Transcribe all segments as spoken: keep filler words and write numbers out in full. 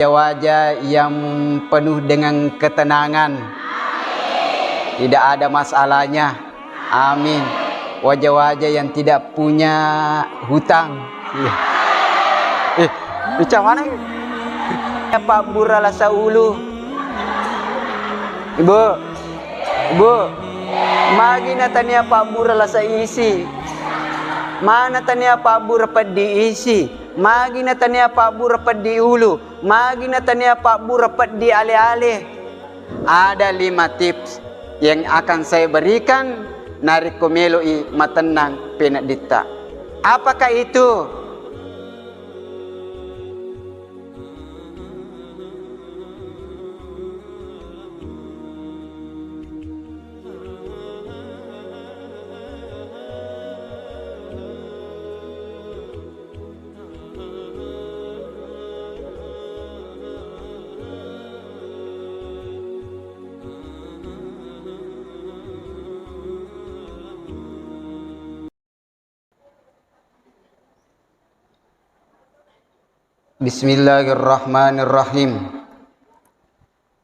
Wajah-wajah yang penuh dengan ketenangan. Tidak ada masalahnya. Amin. Wajah-wajah yang tidak punya hutang. Iya. Eh, macam mana? Apa burra lasa ulu? Ibu, Ibu, magi na tania pabbura lasa isi? Mana tania pabbura peddi isi? Magi na tania pabbura peddi ulu? Magi na tania pabbura peddi ale-ale? Ada lima tips yang akan saya berikan narekko melo'i matennang penedditta. Apakah itu? Bismillahirrahmanirrahim.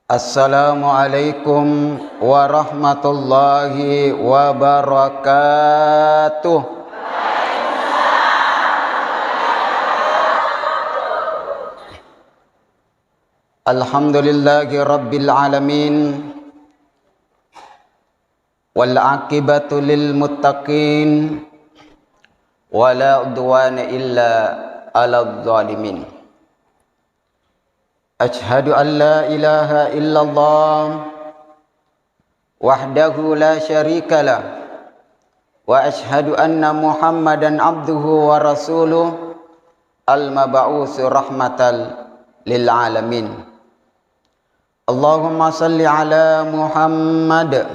Assalamualaikum warahmatullahi wabarakatuh. Alhamdulillahi rabbil alamin. Wal aqibatu lil muttaqin, wa la udwana illa alal zalimin. Asyhadu an la ilaha illallah wahdahu la syarikalah, wa asyhadu anna Muhammadan abduhu wa rasuluh, al mab'usu rahmatal lil alamin. Allahumma salli ala Muhammad,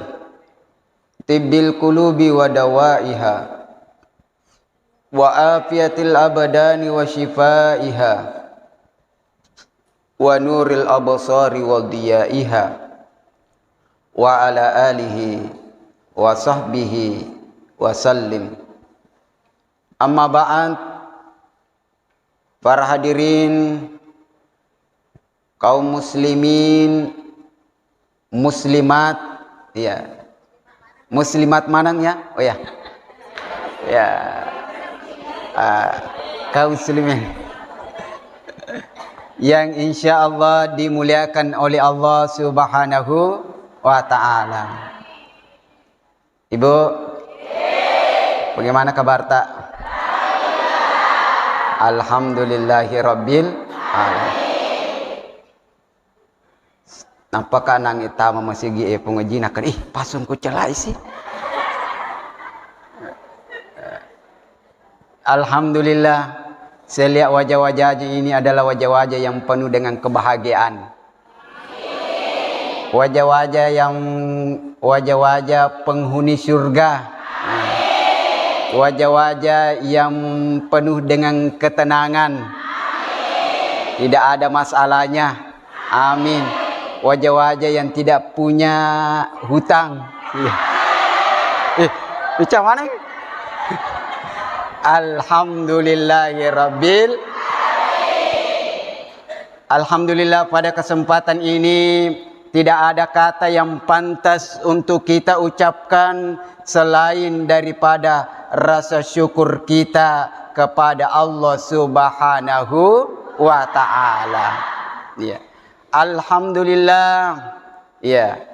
tibbil qulubi wa dawaiha, wa afiyatil abdani wa syifaiha, wa nuril absari wa diyaiha, wa ala alihi wa sahbihi wa sallim. Amma ba'd, para hadirin, kaum muslimin, muslimat, ya. Muslimat maneng ya? Oh ya. Ya. Ah, kaum muslimin yang insya Allah dimuliakan oleh Allah Subhanahu wa Ta'ala. Ibu, bagaimana kabarta? Alhamdulillahi rabbil alamin. Nappaka nangi tama masigi e pengaji nakkeda, "Ih, pasung ku celai sih." Alhamdulillah, saya lihat wajah-wajahnya ini adalah wajah-wajah yang penuh dengan kebahagiaan. Wajah-wajah yang, wajah-wajah penghuni surga. Wajah-wajah yang penuh dengan ketenangan. Tidak ada masalahnya. Amin. Wajah-wajah yang tidak punya hutang. Iya. Eh, macam mana? Alhamdulillahirabbil Alhamdulillah, pada kesempatan ini tidak ada kata yang pantas untuk kita ucapkan selain daripada rasa syukur kita kepada Allah Subhanahu wa Ta'ala. Ya. Alhamdulillah. Ya.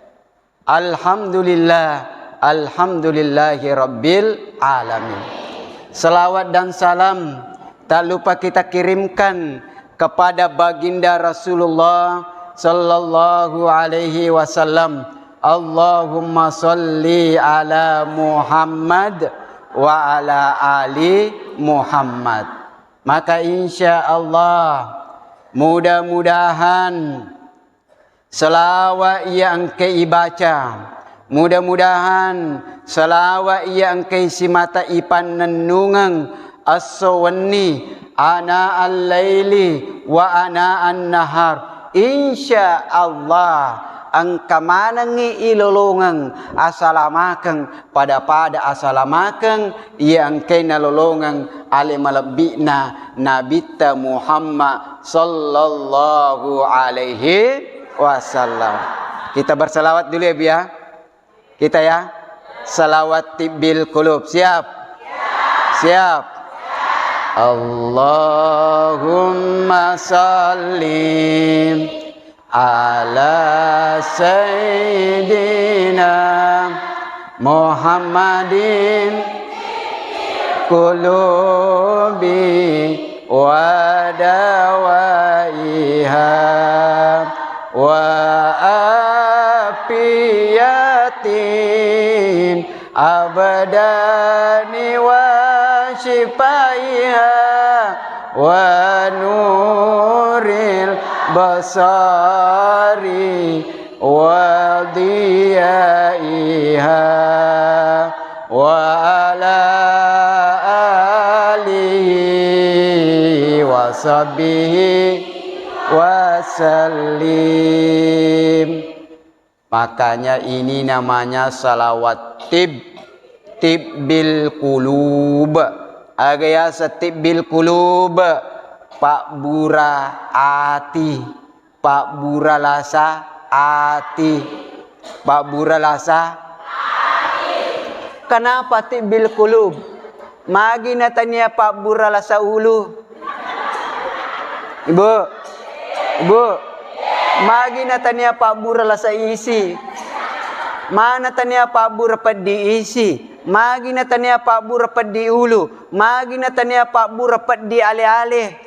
Alhamdulillah, alhamdulillahi rabbil alamin. Salawat dan salam tak lupa kita kirimkan kepada baginda Rasulullah sallallahu alaihi wasallam. Allahumma salli ala Muhammad wa ala ali Muhammad. Maka insya Allah, mudah-mudahan selawa iya engkai ibaca, mudah-mudahan selawa iya engkai simata ipannennungeng esso wenni, ana al-laili wa ana an-nahar. Insya Allah, Engka manengngi ilolongeng asalamakeng, pada-pada asalamakeng iya engkaé nalolongeng alé malebbi'na Nabitta Muhammad sallallahu alaihi wasallam. Kita berselawat dulu ya, Bu, ya. Kita ya. Salawat tibbil qulub. Siap? Siap. Allahumma salli ala sayyidina Muhammadin qulubi wa dawaiha wa afiyatin abdani wa syifaiha wa nuril basari wa diyaiha wa ala alihi wa sahbihi wa sallim. Makanya ini namanya salawat tib, tibbil qulub. Aga yaseng tibbil qulub? Pabbura ati, pabbura lasa ati, pabbura lasa. Kenapa tibbil qulub? Magi natania pabbura lasa ulu? Ibu, Ibu, magi natania pabbura lasa isi? Mana tania pabbura peddi isi? Magi natania pabbura peddi ulu? Magi natania pabbura peddi ale-ale?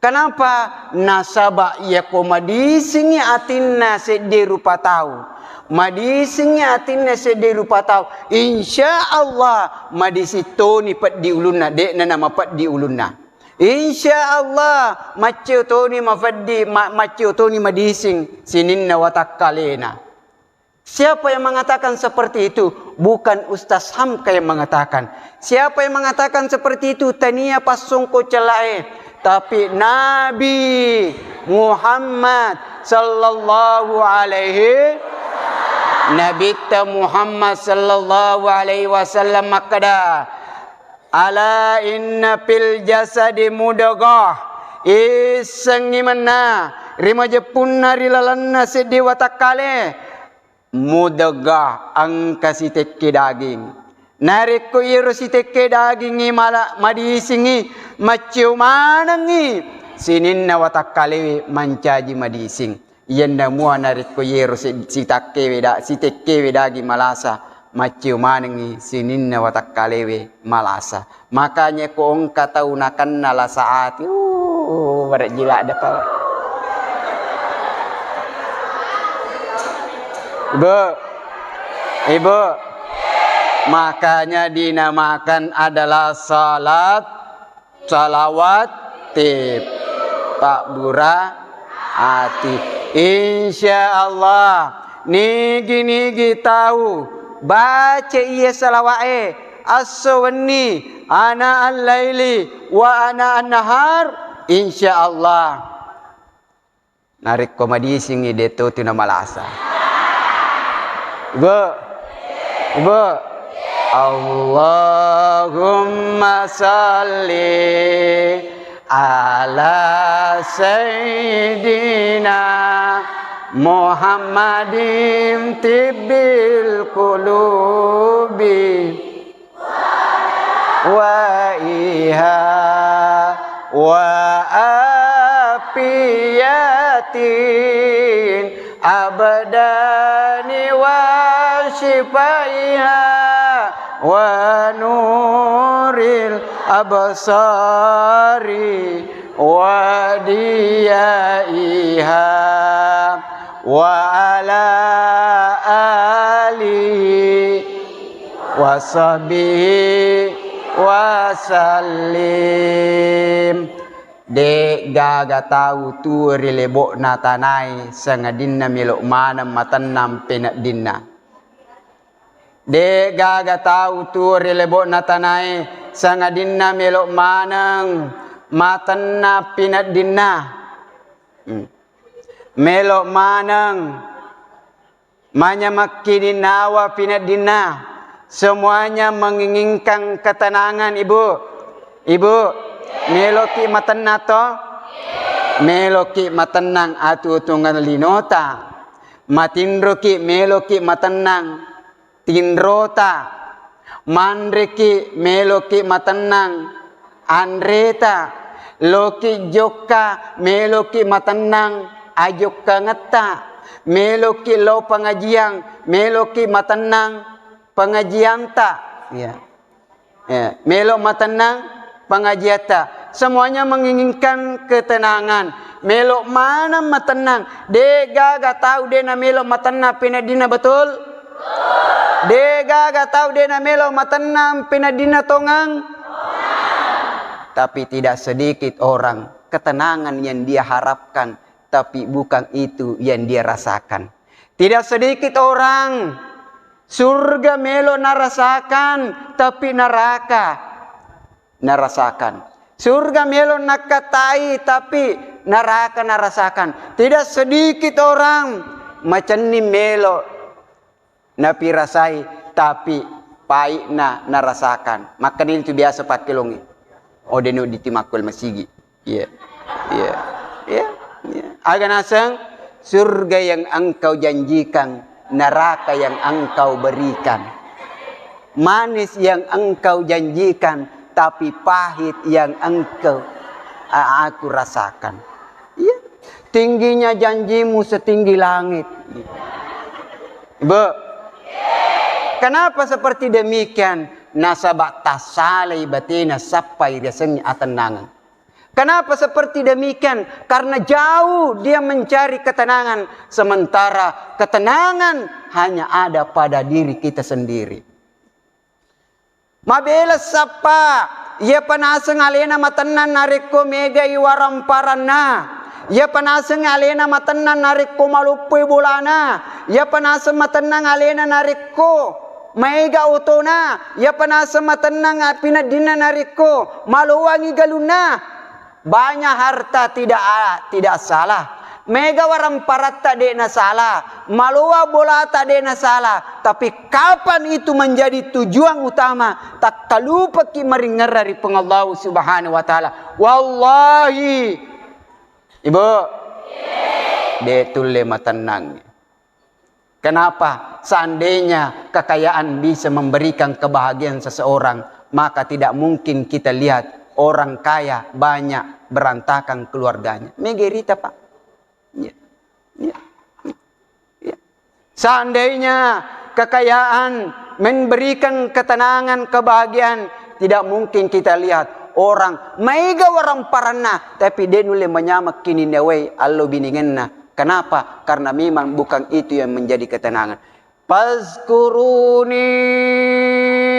Kenapa? Nasaba iyako madisingngi atinna seddi rupa tau, madisingngi atinna seddi rupa tau, insya Allah madising toni peddi ulunna, de'na namapeddi ulunna. Insya Allah macceo toni mafeddi, ma-, macceo toni madising sininna watakkalena. Siapa yang mengatakan seperti itu? Bukan Ustaz Hamka yang mengatakan. Siapa yang mengatakan seperti itu? Tania passongko celae, tapi Nabi Muhammad sallallahu alaihi, Nabitta Muhammad sallallahu alaihi wasallam makkeda, "Ala inna fil jasadi mudghah." Issengngi mennang ri majeppunna ri lalenna seddi watakkale, mudghah, engka sitekke daging. Narekko iyaro sitekke dagingngi mala-, madisingngi, macceo manengngi sininna watakkalewe mancaji madising. Iyanna mua narekko iyero si-, sitakkewe da-, sitekkewe daging malasa, macceo manengngi sininna watakkalewe malasa. Makanya ko engka tau nakenna lasa ati, uh, barejji ladde pa. Ibu, Ibu, makanya dinamakan adalah salat Salawat tib, pabbura ati. Insya Allah, nigi-nigi tau baca iya salawa'e, esso wenni, ana al-laili wa ana an-nahar, insya Allah. Narekko madisingngi, de' to tu namalasa. Ibu, Ibu, Allahumma salli ala sayyidina Muhammadin tibbil qulubi wa iha wa afiyatin abdani wa shifaiha wa nuril absari wa diyaiha wa ala alihi wa sahbihi wa sallim. De' gaga tau tuo ri lebo'na tanae sangadinna melo' maneng matennang peneddinna. De' gaga tau tuo ri lebo'na tanae sangadinna melo' maneng matennang pineddinna. Hmm. Melo' maneng Manyamekki ninnawa pineddinna, semuanya menginginkan ketenangan, Ibu. Ibu, meloki matenna to? Meloki matennang atuo-tuongeng linota. Matinroki, meloki matennang tinrota. Manreki, meloki matennang anreta. Loki jokka, meloki matennang ajokkangetta. Meloki lao pengajian, meloki matennang pengajianta. Iya. Ya, melo matennang pengajiatta. Semuanya menginginkan ketenangan. Melo maneng matennang. De gaga tau de namelo matennang pineddinna, betul? De gaga tau de namelo matennang pineddinna tongeng. Tapi tidak sedikit orang ketenangan yang dia harapkan, tapi bukan itu yang dia rasakan. Tidak sedikit orang surga melo narasakan, tapi neraka narasakan. Surga melo nakkatai, tapi neraka narasakan. Tidak sedikit orang macenning melo napirasai, tapi paikna narasakan. Makkedani tu biasa pakkelongngi. Oh, deno ditimakkul masigi. Iya. Iya. Iya. Iya. Aga naseng, surga yang engkau janjikan, neraka yang engkau berikan. Manis yang engkau janjikan, tapi pahit yang engkau, a-, aku rasakan. Iya. Tingginya janjimu setinggi langit. Ibu, kenapa seperti demikian? Nasaba tassalai batena sappai riasengnge atennangeng. Kenapa seperti demikian? Karena jauh dia mencari ketenangan, sementara ketenangan hanya ada pada diri kita sendiri. Mabela sappa, iyapa naseng alena matennang narekko megai waramparanna, iyapa naseng alena matennang narekko maloppoi bolana, iyapa naseng matennang alena narekko maega otona, iyapa naseng matennang apineddinna narekko malowangi galunna. Banyak harta tidak, tidak salah. Mega waramparatta de'na salah. Maloa bolata de'na salah. Tapi kapan itu menjadi tujuan utama, takkalupaki maringerra ri Puang Allah Subhanahu wa Ta'ala. Wallahi, Ibu, de tulle matennang. Kenapa? Seandainya kekayaan bisa memberikan kebahagiaan seseorang, maka tidak mungkin kita lihat orang kaya banyak berantakan keluarganya. Mega irita, Pak. Ya. Ya. Ya. Seandainya kekayaan memberikan ketenangan, kebahagiaan, tidak mungkin kita lihat orang maega waramparanna, tapi de nulle manyamekki ninna wai allo biningenna. Kenapa? Karena memang bukan itu yang menjadi ketenangan. Fazkuruni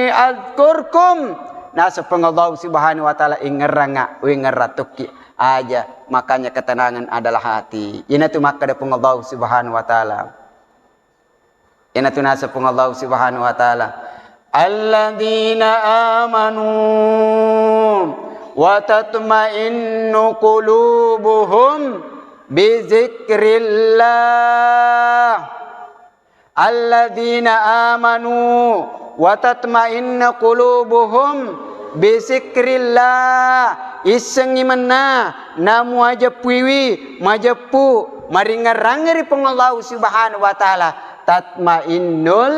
azkurkum. Naseng Puang Allah Subhanahu wa Ta'ala, ingerranga, wingerra tokki aja. Makanya ketenangan adalah hati. Inatu makkeda Puang Allah Subhanahu wa Ta'ala. Inatu naseng Puang Allah Subhanahu wa Ta'ala. Alladzina amanu wa tatma'innu qulubuhum bizikrillah. Alladzina amanu wa tatma'innu qulubuhum bizikrillah. Issengngi menna namuajeppuiwi, majeppu, maringerrangngi ri Puang Allah Subhanahu wa Ta'ala. Tatmainnul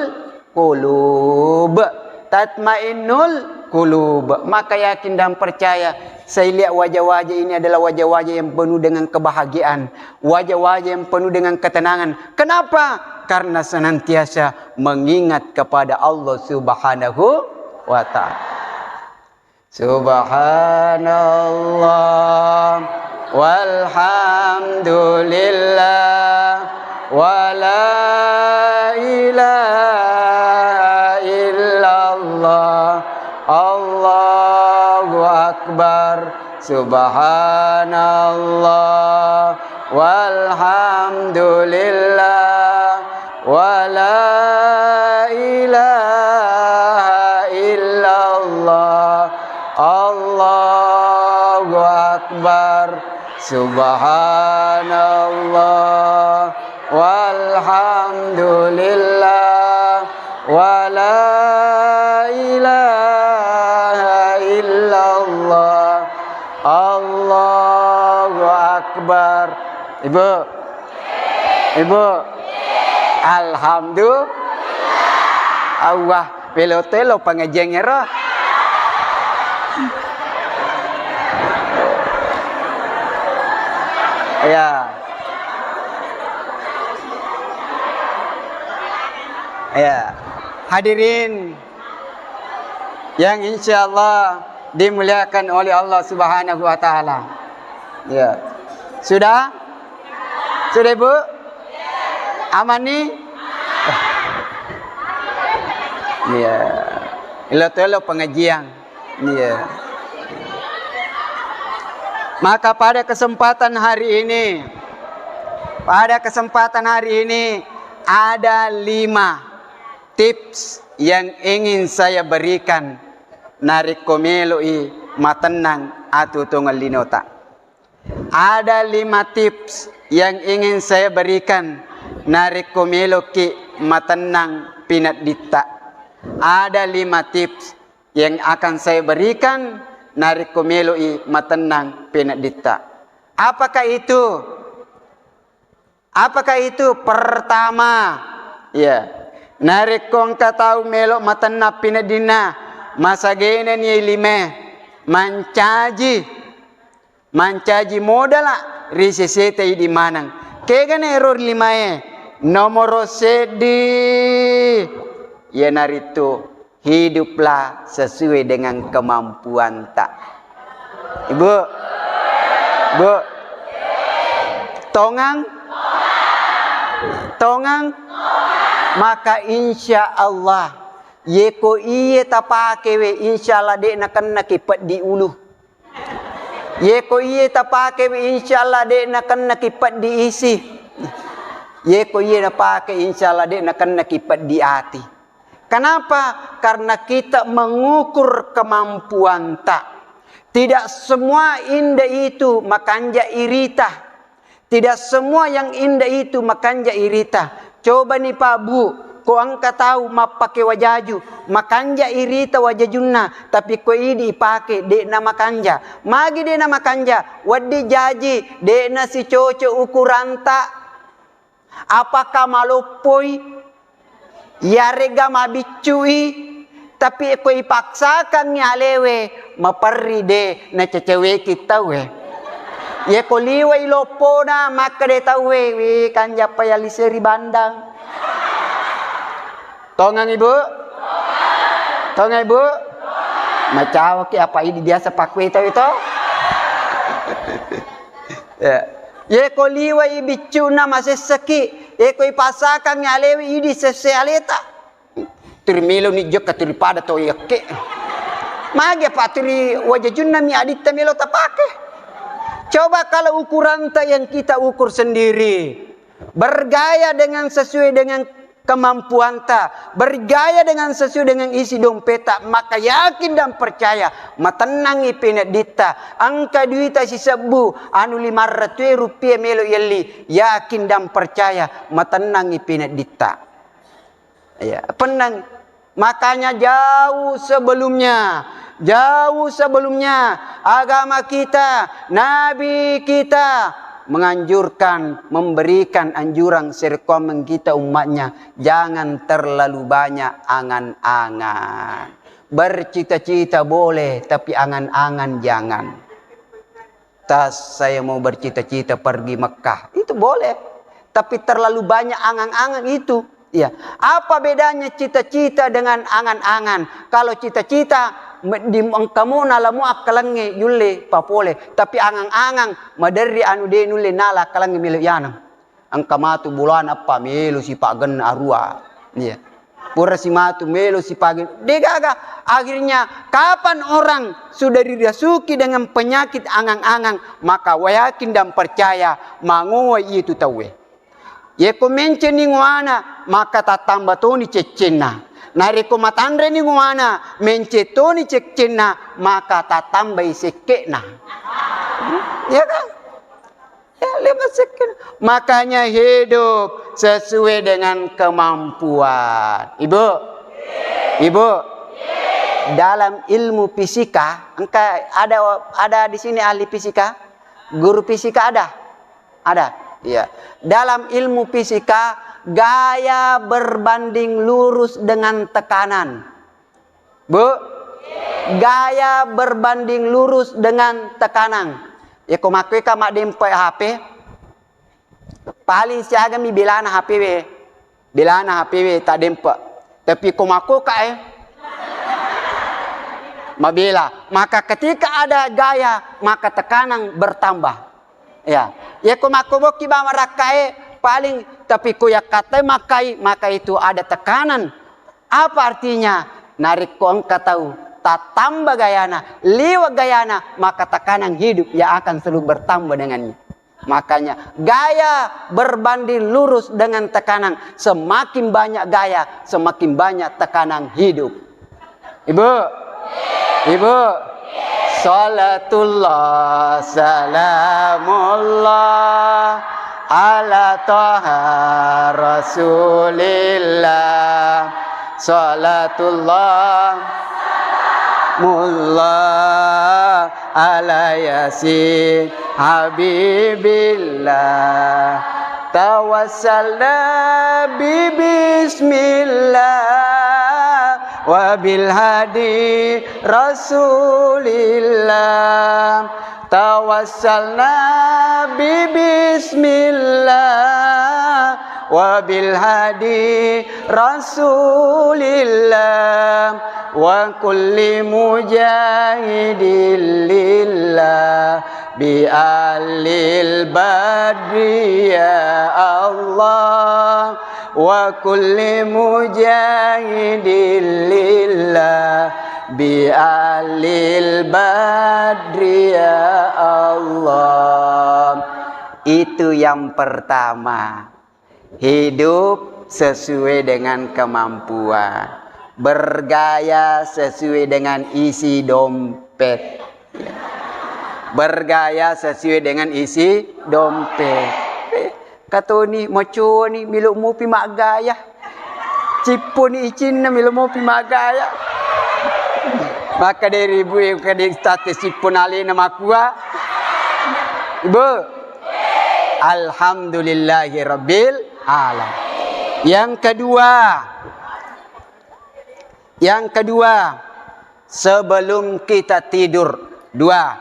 qulub. Tatmainnul qulub. Maka yakin dan percaya, saya lihat wajah-wajah ini adalah wajah-wajah yang penuh dengan kebahagiaan, wajah-wajah yang penuh dengan ketenangan. Kenapa? Karena senantiasa mengingat kepada Allah Subhanahu wa Ta'ala. Subhanallah, walhamdulillah, wa la ilaha illallah, Allahu Akbar. Subhanallah, walhamdulillah, wa la ilaha illallah, Allahu Akbar. Subhanallah, walhamdulillah. Alhamdulillah, wa la ilaha illallah, Allahu Akbar. Ibu, Ibu, Alhamdulillah. Allah, melo telo pengajian ero. Ya. Ya. Hadirin yang insya Allah dimuliakan oleh Allah Subhanahu wa Ta'ala. Ya. Sudah? Sudah, Ibu? Aman nih? Iya. Ilo-ilo pengajian. Iya. Maka pada kesempatan hari ini, pada kesempatan hari ini ada lima tips yang ingin saya berikan narekko melo'i matennang atuo-tuongeng linota. Ada lima tips yang ingin saya berikan narekko meloki matennang pinedditta. Ada lima tips yang akan saya berikan narekko melo'i matennang pinedditta. Apakah itu? Apakah itu? Pertama, ya, narekko engka tau melo matennang pineddinna, masagena ni lima, mancaji, mancaji modala ri seseta idi maneng. Kegana ero ri limae? Nomoro seddi, iyanaritu hiduplah sesuai dengan kemampuanta. Ibu, Bu, tongang, tongang, maka insya Allah, yeko iye tapakewe, insya Allah de' nakennaki peddi ulu. Yeko iye tapakewe, insya Allah de' nakennaki peddi isi. Yeko iye napake, insya Allah de' nakennaki peddi ati. Kenapa? Karena kita mengukur kemampuanta. Tidak semua indah itu makanja irita. Tidak semua yang indah itu makanja irita. Coba ni Pak Bu, ko engka tau mappake wajaju, makanja irita wajajunna, tapi ko idi ipake, de'na makanja. Magi de'na makanja? Wedding jaji, de'na sicoco ukuranta. Apakah maloppoi? Iyaregga mabiccui? Tapi ko ipaksakangngi alewe, maperri de' naceceweki tauwe. Yeko liwai loppona, makkeda tauwe, "Wi, kanjappa yalise ri bandang." Tongang, Ibu? Tongang, Ibu? Macawaki apa idi biasa pakkue tauwe to? Ya. Yeko liwai biccuna masessaki, yeko ipasakang alewi idi sesse aleta. Turi melo ni jokka turi pada to yakke. Magi apa turi wajajunna mi aditta melo tapake. Coba kalau ukuranta yang kita ukur sendiri. Bergaya dengan sesuai dengan kemampuanta, bergaya dengan sesuai dengan isi dompeta, maka yakin dan percaya, matennangi pinedditta. Engka duita sisebbu, anu lima ratus rupiah melo yelli, yakin dan percaya, matennangi pinedditta. Ya, pennang. Makanya jauh sebelumnya, jauh sebelumnya agama kita, nabi kita menganjurkan, memberikan anjuran serekoameng kita umatnya, jangan terlalu banyak angan-angan. Bercita-cita boleh, tapi angan-angan jangan. Tas, saya mau bercita-cita pergi Mekah. Itu boleh. Tapi terlalu banyak angan-angan itu. Iya. Apa bedanya cita-cita dengan angan-angan? Kalau cita-cita, me-, di engkamu nalamu akkalengnge yulle papole. Tapi angan-angan, maderri anu de nulle nala akkalengnge melo yaneng. Engka matu bolana eppa melo sipaggenna arua. Iya. Pura simatu melo sipaggen-, degaga. Akhirnya, kapan orang sudah dirasuki dengan penyakit angang-angang, maka wayakin dan percaya mangowa itu tauwe. Yeko menceni ngoana, maka tattamba toni ceccenna. Narekko matanreni ngoana, mence toni ceccenna, maka tattambai sekke'na. Iya kan? Ya, lima sekian. Makanya hidup sesuai dengan kemampuan. Ibu? Ibu? Dalam ilmu fisika, engka ada, ada di sini ahli fisika? Guru fisika ada? Ada. Iya. Dalam ilmu fisika, gaya berbanding lurus dengan tekanan. Bu, gaya berbanding lurus dengan tekanan. Ya, ko makkuika maddempe H P, paling siagami belana H P we. Belana H P we taddempe. Tapi ko makkuka, eh, mabela. Maka ketika ada gaya, maka tekanan bertambah. Ya. Ya, ko makkuboki bama rakkae, paling, tapi ko yakkatai makkai, maka itu ada tekanan. Apa artinya? Narekko engka tau tattamba gayana, liwat gayana, maka tekanan hidup yang akan selalu bertambah dengannya. Makanya gaya berbanding lurus dengan tekanan. Semakin banyak gaya, semakin banyak tekanan hidup. Ibu, ibu, salatullah, salamullah, ala taha rasulillah. Salatullah, mullah, ala yasin habibillah. Tawassalna bi bismillah wa bil hadi rasulillah. Tawassalna bi bismillah wa bil hadi rasulillah wa kulli mujahidin lillah bi alil badri ya Allah wa kulli mujahidin lillah bi alil badri ya Allah. Itu yang pertama. Hidup sesuai dengan kemampuan. Bergaya sesuai dengan isi dompet. Bergaya sesuai dengan isi dompet. Eh, katoni, maconi, melo mopi maggaya. Cipponi icinna, melo mopi maggaya. Maka dari ibu, eh, kade tate cippon alena makua. Ibu. Alhamdulillahi rabbil alam. Yang kedua, yang kedua, sebelum kita tidur, dua,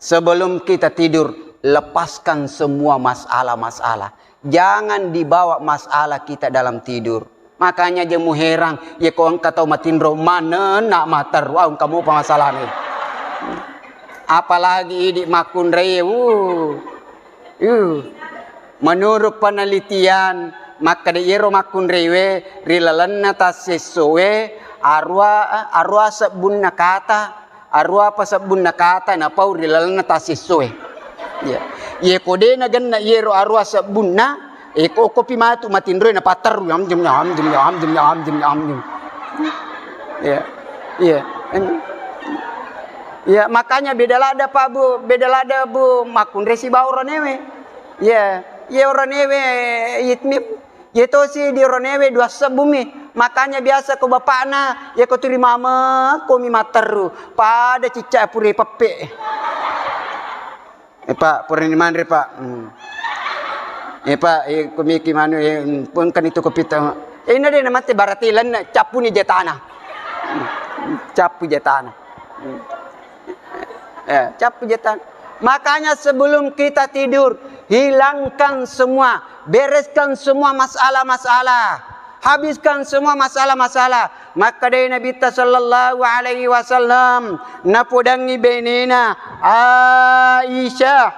sebelum kita tidur, lepaskan semua masalah-masalah. Jangan dibawa masalah kita dalam tidur. Makanya je muherang, ye ko engka tau matinro, manenna materru, au engka mopa masalahna. Apalagi idi makkunrai, uh. Uh. Menurut penelitian, makkeda iyero makkunraiwe ri lalenna tassessoe arua, arua sebbunna kata, arua apa sebbunna kata napau ri lalenna tassessoe. Iya. Ye ko de nagenna iyero arua sebbunna, e ko, kopi matu matinroe napatterru, amjem, amjem, amjem, amjem, amjem. Iya. Iya. Iya, makanya beda ladda, Pak, Bu, beda ladda, Bu, makkunrai sibawa oronewe. Iya, iya oronewe, itmi, iya tosi di oronewe dua sebbumi. Makanya biasa ko bapakna, iya ko turi mama, komi matteru. Pada cicca pura peppe. Eh, Pak, purani manre, Pak. Hmm. Eh, Pak, eh, komiki manu, eh, hmm, pengkani tu kopita. Eh, ina de namate barati lenna, cappuni jatana. Hmm. Cappu jatana. Hmm. Eh, cappu jatana. Makanya sebelum kita tidur, hilangkan semua, bereskan semua masalah-masalah. Habiskan semua masalah-masalah. Makkedai Nabitta sallallahu alaihi wasallam, napodangi benena Aisyah.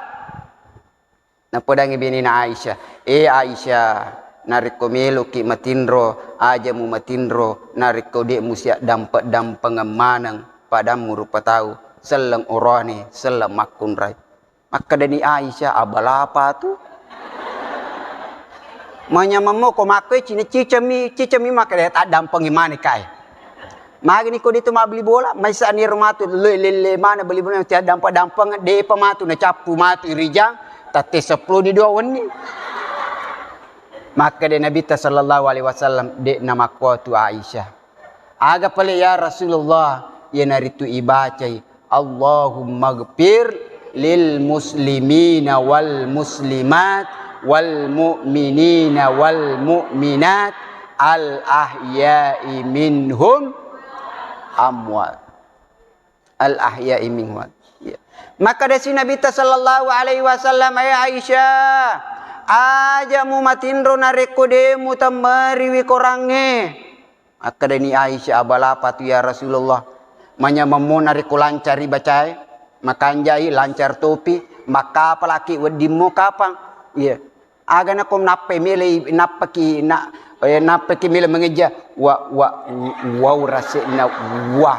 Napodangi benena Aisyah, "Eh Aisyah, narekko meloki matinro, aja mumatinro, narekko de musiaddampe-dampengeng maneng, padammu rupa tau, selleng orane, selleng makkunrai." Makkedani Aisyah, "Abalapa tu? Manyameng mo ko makkoi cine-, cicemmi, cicemmi makkeda taddampengi maneng kae. Magini ko ditu mabbeli bola, maisani ro matu le-, lelle mana beli bola tiaddampa-dampang, depa matu nacappu matu irijang, Tatte seppulo ni dua wenni. Makkeda Nabitta sallallahu alaihi wasallam, de'na makkuatu Aisyah. Aga pale ya Rasulullah, iyanaritu ibacai, Allahumma gfir lil muslimina wal muslimat wal mu'minina wal mu'minat al ahya'i minhum amwat. Al ahya'i minhum. Iya. Makkeda si Nabitta sallallahu alaihi wasallam, "Eh Aisyah, aja mumatinro narekko de mutemmeriwi korangnge." Makkedani Aisyah, "Abalapa tu ya Rasulullah? Manyamemmo narekko lancari bacae, makanjai lancar topi, makkapalaki weddimmu kapang." Iya. Aga nako nappai melei, nappaki na, eh, nappaki mele mangejja, wa, wa, wau rase'na wa,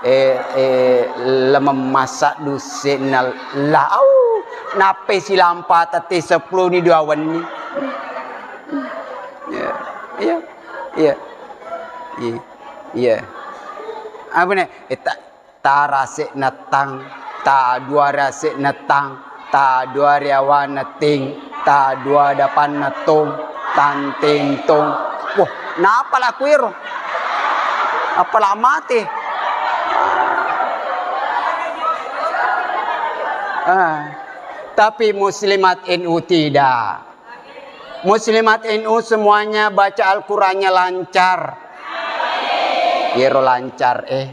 eh, eh, lemeng masaddu se'na la, au, nappai silampa tette seppulo ni dua wenni. Iya, iya, iya. Iya. Iya. Apa ne? Eh, ta-, Tarase'na tang, taduarase'na tang, taduariawana ting, taduadapanna tong, tang teng tong. Wah, napala kuero? Apala mate? Ah. Tapi muslimat N U tidak. Muslimat N U semuanya baca Al-Qurannya lancar. Yero lancar, eh.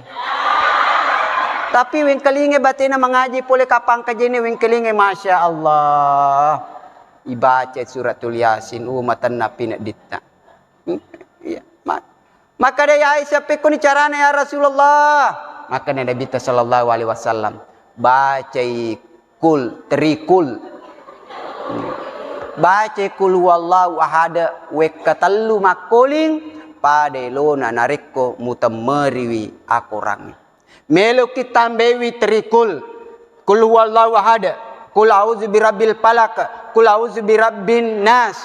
Tapi wengkalinge batena mengaji pole kapang kajene wengkalinge, Masya Allah. Ibaca suratul Yasin, uh, matenna pinedditta. Hmm, iya, ma-, Makkedai Aisyah, "Pekkoni carana ya Rasulullah?" Makkeda Nabitta sallallahu alaihi wasallam, "Bacai kul, trikul. Bacai kul huwallahu ahad wekka tellu makkoling, pada elona narekko mutemmeriwi akorangnge." Meloki tambaiwi trikul, kul huwallahu ahad, kul a'udzu birabbil falaq, kul a'udzu birabbin nas.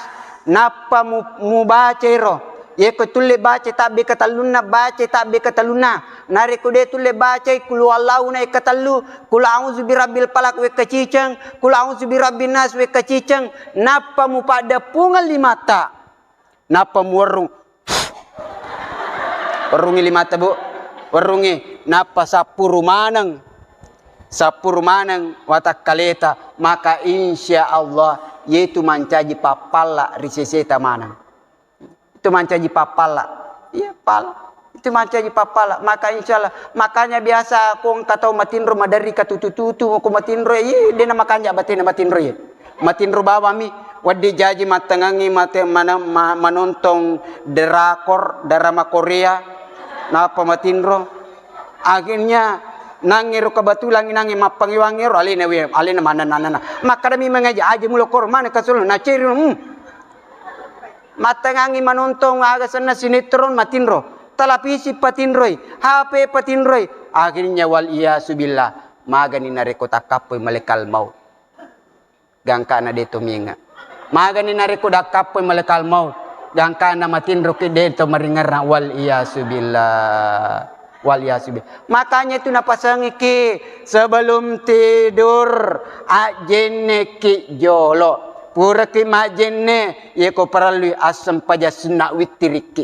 Nappa mu-, mubacai ro. Yeko tulle bacai tabbe katellunna, bacai tabbe katellunna. Narekko de tulle bacai kul huwallahu na wekka tellu, kul a'udzu birabbil falaq wekka ciceng, kul a'udzu birabbin nas wekka ciceng, nappa mupaddeppungeng limatta. Nappa muwerrung. Werrungngi limatta, Bu. Werrungngi. Nappa sappuru maneng. Sappuru maneng watakkaleta. Maka insya Allah, yetu mancaji pappalla ri seseta maneng. Itu mancaji pappalla. Iya, pal. Itu mancaji pappala. Maka insya Allah. Makanya biasa ko engka tau matinro maderri katutu-tutu ko matinro, ih, dena makanja batena matinro, iya. Matinro bawami, wedding jaji mattengangi mate-, mana-, ma-, manontong drakor, drama Korea, napa matinro. Akhirnya nangero kebetulan nange mappangiwangero alena we, alena mana nanana. Makkadami mengaji aja mulo kor mana kasulu naceri, hmm. Mattengangi manontong aga senna sinetron matinro, televisi patinroi, H P patinroi, akhirnya wal iyasu billah, magani narekko takkappoi malaikat maut. Gangkana de to menga. Magani narekko dakkappoi malaikat maut, gangkana matinroki de to maringerrang, wal iyasu billah. Wal iyasu billah. Makanya itu napasangiki sebelum tidur, ajjenneki jolo. Puraki majjenne, yeko parellui assempajang sunna wittirikki.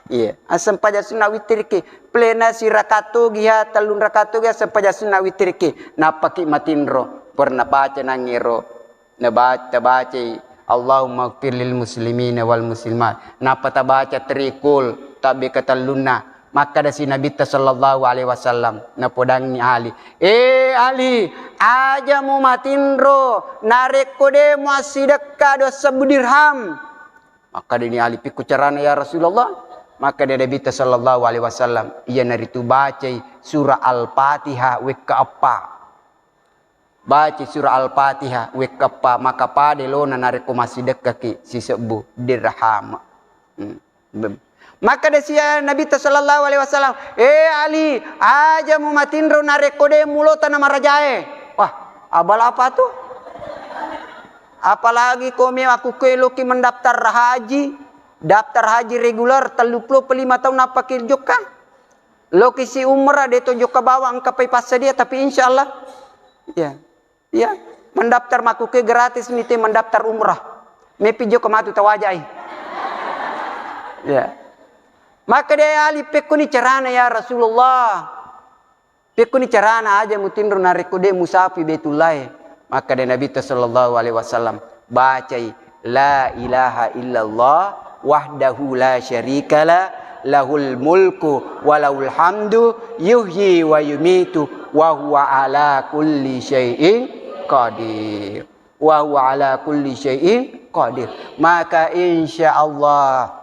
Iya, assempajang sunna wittirikki. Plena sirakaat togi ha, tellung rakaat togi assempajang sunna wittirikki. Nappaki matinro, purana baca nangero. Naba-, tabacai, "Allahumma ighfir lil muslimina wal muslimat." Nappa tabaca trikul, tabbe katellunna. Makkadasi Nabitta sallallahu alaihi wasallam, napodangngi Ali, "Eh Ali, aja mumatinro, narekko de muassidekka dua sebbu dirham." Makkadani Ali, "Pikku carana ya Rasulullah?" Makkada Nabitta sallallahu alaihi wasallam, "Iyanaritu bacai surah Al-Fatihah wekka eppa." Baca surah Al-Fatihah wekka eppa, maka pada lona narekko massidekkaki sisebbu dirham. Hmm. Bem-, makkada sia Nabitta sallallahu alaihi wasallam, "Eh Ali, aja mumatinro narekko de mulota na marajae." Wah, abal apa tu? Apalagi ko me aku keloki mendaftar haji, daftar haji reguler, tellu puluh lima taung nappa ki jokka. Loki si umrah de to jokka bawang engka pai passadia, tapi insya Allah. Ya. Iya. Mendaftar makkuke gratis ni te mendaftar umrah. Mepi joko matu tawajai. Ya. Maka de Ali, pekkoni carana ya Rasulullah. Pekkoni carana aja mutinro narekko de musapi Baitullahe. Maka de Nabi sallallahu alaihi wasallam bacai la ilaha illallah wahdahu la syarikalah lahul mulku walahul hamdu yuhyi wa yumitu wa huwa ala kulli syai'in qadir. Wa huwa ala kulli syai'in qadir. Maka insya Allah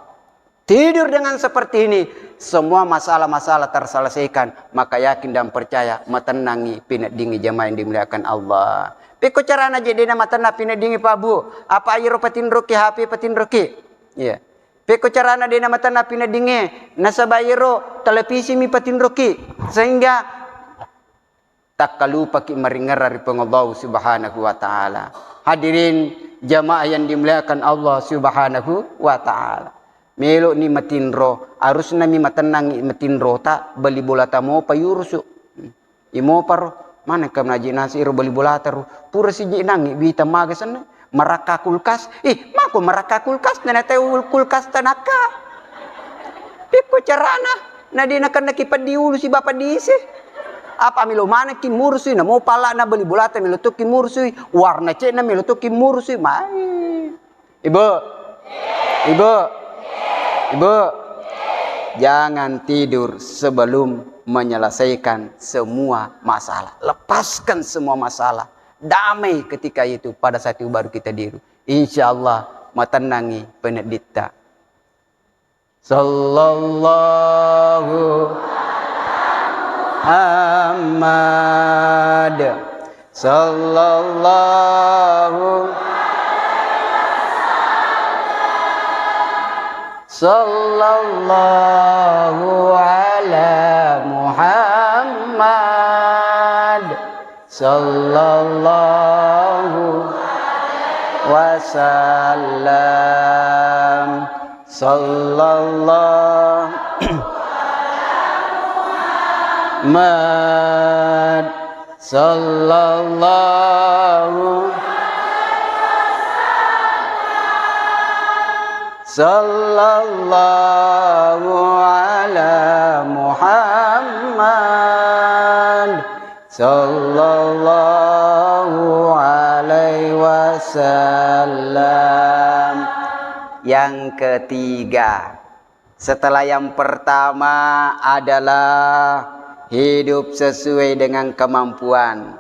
tidur dengan seperti ini, semua masalah-masalah terselesaikan. Maka yakin dan percaya, matennangi, pineddingi jamaah yang dimuliakan Allah. Pekko carana je dena matennang pineddingi Pak Bu? Apa iro patinroki H P patinroki? Iya. Pekko carana dena matennang pineddingi? Nasaba iro televisi mi patinroki. Sehingga takkalupaki maringerra ri Puang Allahu Subhanahu wa Ta'ala. Hadirin jamaah yang dimuliakan Allah Subhanahu wa Ta'ala. Melo'ni matinro, harusna mi matennangi matinrota, beli bolata mopa yurusu. Imoparo, mana kam naji nasi iro beli bolata ro. Pura siji nangi wita maga senna. Marakka kulkas. Ih, mako marakka kulkas, nana tau kulkas tanakka. Pekko carana, na de nakennaki peddi ulu si bapa dise. Apa melo manekki murusui, namo pala na beli bolata melo tokki murusui, warna cekna melo tokki murusui. Mai. Ibu. Ibu. Ibu. Jangan tidur sebelum menyelesaikan semua masalah. Lepaskan semua masalah. Damai ketika itu, pada saat itu baru kita tidur. Insya Allah, matennangi penedditta. Sallallahu Muhammad. Sallallahu. Sallallahu ala Muhammad. Sallallahu wasallam. Sallallahu Muhammad. Sallallahu. Sallallahu ala Muhammad. Sallallahu alaihi wasallam. Yang ketiga, setelah yang pertama adalah hidup sesuai dengan kemampuan.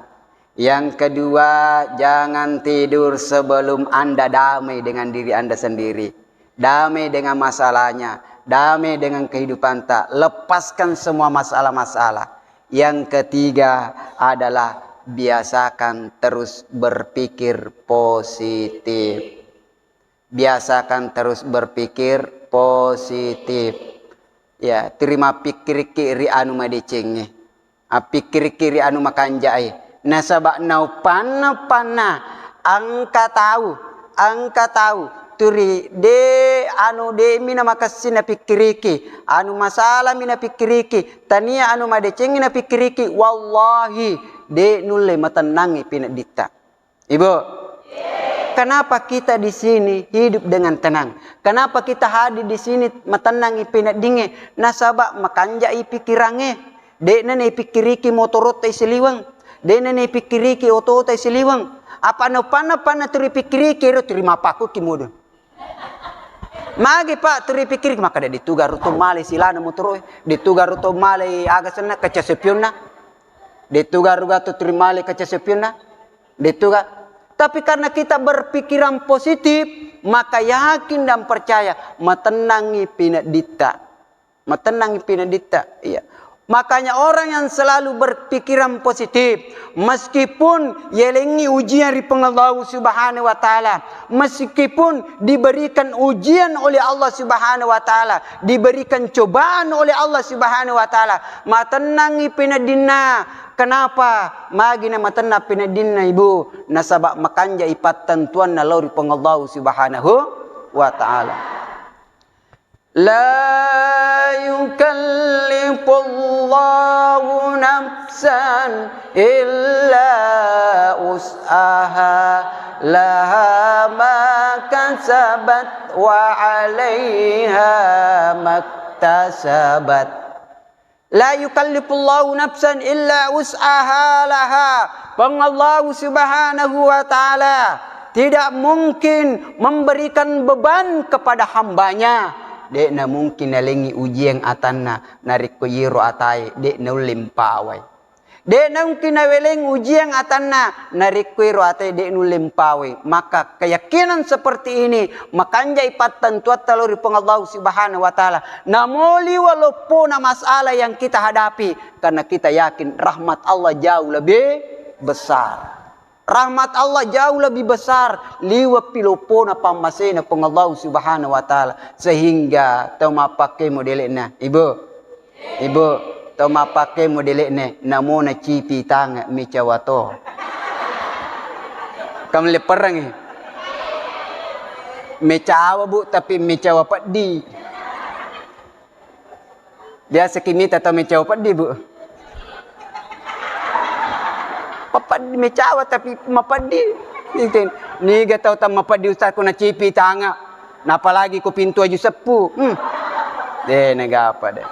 Yang kedua, jangan tidur sebelum Anda damai dengan diri Anda sendiri. Damai dengan masalahnya, damai dengan kehidupanta. Lepaskan semua masalah-masalah. Yang ketiga adalah biasakan terus berpikir positif. Biasakan terus berpikir positif. Ya, terima pikirki ri anu madecengnge. Appikkirikki ri anu makanjae. Nasaba naupanna-panna engka tau, engka tau turi de anu de mi namakessing napikkiriki, anu masalah mi napikkiriki, tania anu madecengngi napikkiriki, wallahi de nulle matennangi pinedditta. Ibu, kenapa kita di sini hidup dengan tenang? Kenapa kita hadir di sini matennangi peneddingnge? Nasaba makanjai pikirangnge. De'na naipikkiriki motorotta isiliweng. De'na naipikkiriki otota isiliweng. Apa naupanna-panna turi pikkiriki ero turi mappakuki modong. Magi, Pak, turi pikkiriki, makkeda, "De'tu garo to malai silana motoro'e, de'tu garo to malai aga senna kaca sepionna, de'tu garo gato turi malai kaca sepionna, de'tu ga." Tapi karena kita berpikiran positif, maka yakin dan percaya, matennangi pinedditta. Matennangi pinedditta. Iya. Makanya orang yang selalu berpikiran positif, meskipun yalengngi ujian ri Puang Allah Subhanahu wa Ta'ala, meskipun diberikan ujian oleh Allah Subhanahu wa Ta'ala, diberikan cobaan oleh Allah Subhanahu wa Ta'ala, matennangi peneddinna. Kenapa? Magi na matennang peneddinna, Ibu? Nasaba makanjai pattentuanna lao ri Puang Allah Subhanahu wa Ta'ala. La يكلف الله نفسا إلا وسعها، لها ما كسبت وعليها ما اكتسبت. La yukallifullahu nafsan illa wus'aha laha. Puang Allahu Subhanahu wa Ta'ala tidak mungkin memberikan beban kepada hambanya. De'na mungkin nalengi ujian atanna, narekko iyero atae de' naulle mpawai. De' naungki naweleng ujian atanna, narekko ero atae de' nulle mpawai, maka keyakinan seperti ini makanjai pattentuatta lao ri Puang Allah Subhanahu wa Ta'ala. Namo liwa loppona masalah yang kita hadapi, karena kita yakin rahmat Allah jauh lebih besar. Rahmat Allah jauh lebih besar liwa pi loppona pammasena Puang Allah Subhanahu wa Ta'ala, sehingga tau mappakkemo dele'na, Ibu. Ibu, tau mappakkemo dele'ne, namo nacipi tange, mecawa to. Kam lepperengngi. Mecawa, Bu, tapi mecawa peddi. Biasa ki mita tau mecawa peddi, Bu. Mapeddi, mecawa tapi mapeddi. Niga tau tam mapeddi, Ustaz, ko nacipi tange. Napalagi ko pintu aju seppu. Hmm. De' nagapa de'.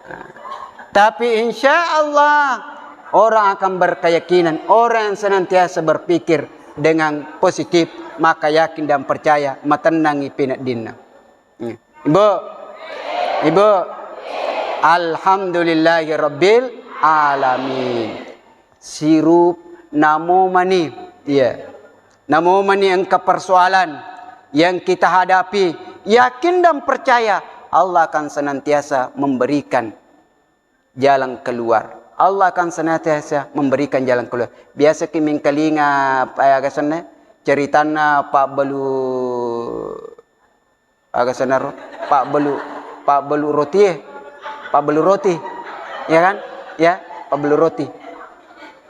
Nah. Tapi insya Allah orang akan berkeyakinan, orang yang senantiasa berpikir dengan positif, maka yakin dan percaya, matennangi peneddinna. Hmm. Ibu, Ibu, alhamdulillahi rabbil alamin. Sirup, namo mani, iya. Namo mani engka persoalan yang kita hadapi, yakin dan percaya Allah akan senantiasa memberikan jalan keluar. Allah akan senantiasa memberikan jalan keluar. Biasa ki mengkalinga, eh, aga senna, ceritanna Pak Belu Aga senaro, pabbelu, pabbelu rotie, pabbelu roti, ya kan? Ya, pabbelu roti.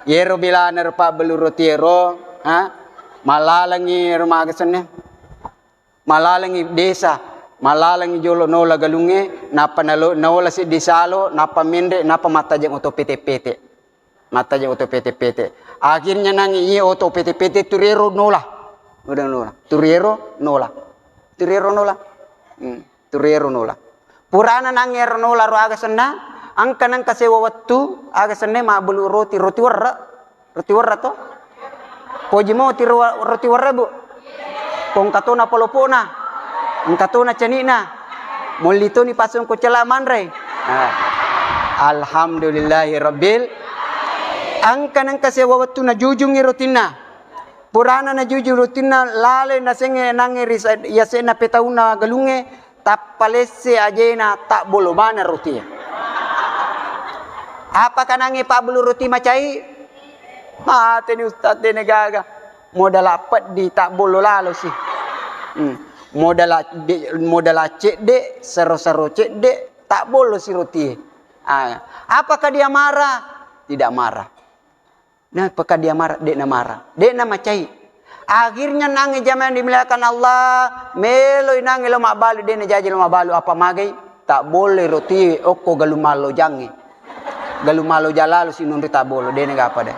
Yero bilana ro pabbelu roti ero, ha? Malalengi ro maga senne. Malalengi desa, malalengi jolo nola galungnge, nappa nalo-, naola seddi salo, nappa menre, nappa mattajeng oto pete-pete. Mattajeng oto pete-pete. Akhirnya nangi iye oto pete-pete turiero nola. Udah nola. Turiero nola. Turiero nola. Hmm. Turiero nola. Purana nangi ero nola ro aga senna, engka nengka sewa wettu, aga senna mabbelu roti, roti werre. Roti werre to. Poji mo tiro roti werre, Bu. Ko engka tona polopona. Engka tona cani'na. Molli toni pasung ko cela manre. Nah. Alhamdulillahi rabbil. Engka nengka sewa wettu najujungi rotinna. Purana najujung rotinna, lale nasengnge nangnge ri sa-, yasenna petaunna galungnge, tappa lesse ajena, tabbolo maneng rotie. Apaka nangnge pabbelu roti macai? Mateni Ustaz, dene gaga. Modala peddi, tabbolo lalo si. Hmm. Modala de-, modala cedde, sero-sero cedde, tabbolo si rotie. Ah, apakah dia marah? Tidak marah. Nah, apakah dia marah? De'na marah. De'na macai. Akhirnya nangnge jamaah yang dimuliakan Allah, meloi nangnge lo mabbalu, de'na jaji lo mabbalu, apa magai? Tak boleh roti okko galu malo jangnge. Galu malo jalalo si nonri tak bolo, de'na gapa de.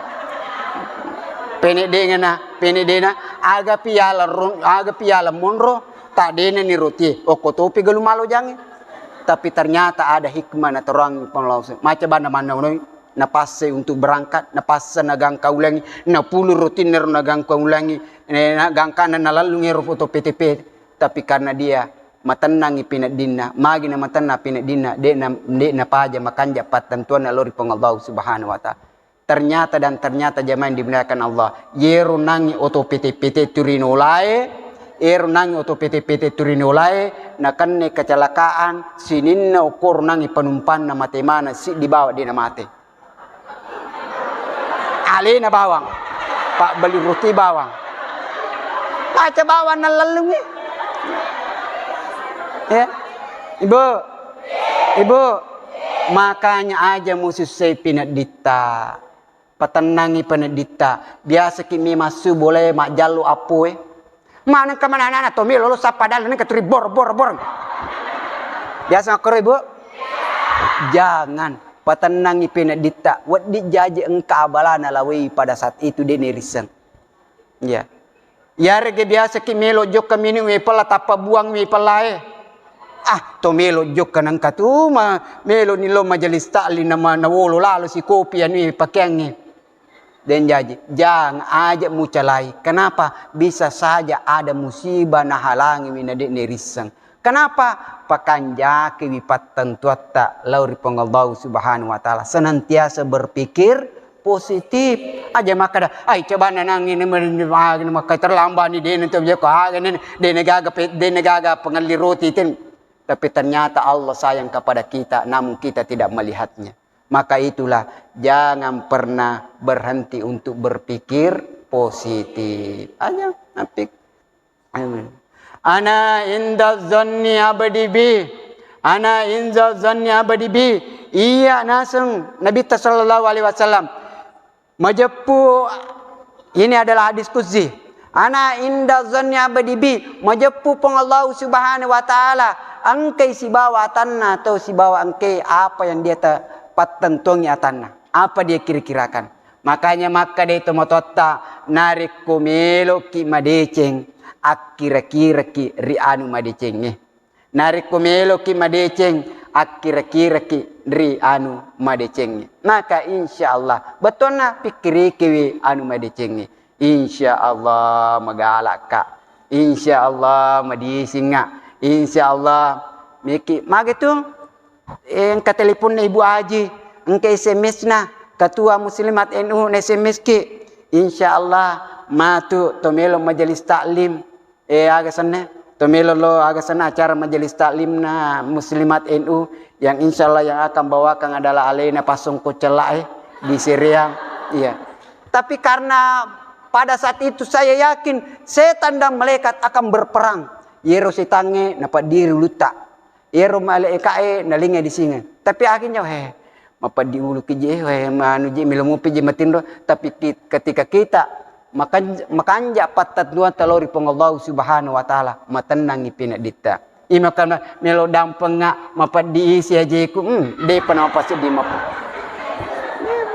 Pene dengana, pene dena, aga piala ron-, aga piala monro, tak dena ni roti, okko topi galu malo jangnge. Tapi ternyata ada hikmah na terang pengelola. Maca bana manna unoi. Napassai untuk berangkat, napassa nagangka ulangi, napulu rotinna ro nagangka ulangi, eh, nagangkana nalallung ero foto P T P. Tapi karena dia matennangi peneddinna, magi na matennang peneddinna, de' na, de' napaja makanja pattentuanna lao ri Puang Allah Subhanahu wa Ta'ala. Ternyata dan ternyata jamaah yang dimuliakan Allah, yero nangi oto P T P T turinolae, ero nangi oto P T P T turinolae, nakenna kecelakaan, sininna okoro nangi penumpanna mate maneng, siddi bawang de' namate. Alena bawang. Pabbeli roti bawang. Maca bawang nallellungi. Ya. Ibu. Ibu. Makanya aja musussai penedditta. Patennangi penedditta. Biasa ki mi massu bolae majjallo appoe. Manengka manana to mi lolo sappadang nengka turi bor, bor, bor. Biasa makkoro, Ibu? Jangan. Patennangi penedditta. Wedding jaji engka abalana lawei pada saat itu, de' nerisseng. Iya. Iyarega biasa ki melo jokka minung we pella, tappa buang we pellae. Ah, to melo jokka nengka tu ma-, melo ni lo majelis taklim nama nawolo lalo sikopi anu pakeangnge. Den jaji, jang aja mucalai. Kenapa? Bisa saja ada musibah nahalangi wi na de' nerisseng. Kenapa? Pakanjaki wi pattentuatta lao ri Puang Allah Subhanahu wa Ta'ala. Senantiasa berpikir positif. Aja makkada, "Ai, coba nanang ini men-, men-, maka terlambat ni, de' nanti joko, ah, ini, de' negaga pe-, de' negaga pengelli roti itu." Tapi ternyata Allah sayang kepada kita, namun kita tidak melihatnya. Maka itulah, jangan pernah berhenti untuk berpikir positif. Aja, apik. Amin. Ana inda zanni abdi bi. Ana inda zanni abdi bi. Iya naseng Nabitta sallallahu alaihi wasallam. Majeppu, ini adalah hadis qudsi. Ana inda zanni abdi bi. Majeppu Puang Allah Subhanahu wa Ta'ala. Engkai sibawa atanna atau sibawa engkai apa yang dia te-, pattentuangi atanna. Apa dia kira-kirakan. Makanya makkeda tomatoatta, narekko meloki madeceng, akkira-kiraki ri anu madecengnge. Narekko meloki madeceng, akkira-kiraki ri anu madecengnge. Maka insya Allah, bettuanna pikkirikiwi anu madecengnge. Insya Allah magalakka. Insya Allah madisinga. Insya Allah miki. Mage tu? Eh, engka teleponna Ibu Aji, engka S M S-na, ketua muslimat N U na S M S ki. Insya Allah, matu to melo majelis taklim. Eh, aga senna? To melo lo aga senna acara majelis taklimna muslimat N U yang insya Allah yang akan bawakan adalah alena Pasongko Cella, eh, di Sereang. Iya. Tapi karena pada saat itu saya yakin setan dan malaikat akan berperang. Yero setangnge napaddiri ulutta. Iyaro malaika'e nalinga disingeng. Tapi akhirnya, he, mapeddi uluki je, he, manu je, melo mupi je matinro. Tapi ki-, ketika kita makan-, makanja pattattuang talori Puang Allah Subhanahu wa Ta'ala, matennangi pinedditta. Imakana melo dampenga mapeddi isi ajeku, hmm, depa na mapaseddi map-,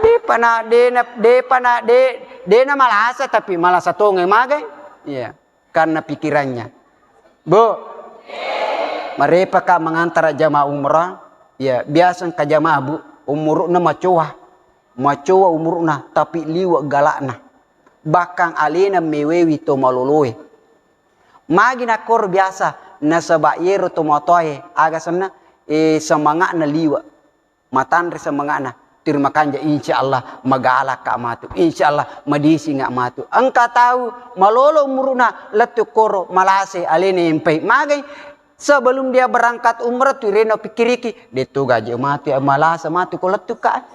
depa na, dena, depa na, de-, dena malasa, tapi malasa tonge magai. Iya. Karena pikirannya. Bu, marepaka mengantara jamaah umrah, ya, biasa engka jamaah, Bu, umuru'na macoa. Macoa umuru'na, tapi liwe' gala'na. Bahkan alena mewewi to maloloe. Magi nakkoro biasa, nasaba' yero to matoae, aga senna, eh, semanga'na liwe'. Matanre semanga'na, tiri makanja, insya Allah magalakka matu, insya Allah madisinga matu. Engka tau malolo umuru'na lettu koro malase alena empai. Magai sebelum dia berangkat umrah tu reno pikkiriki, de' tu gaji matu ya malasa matu ko lettuka.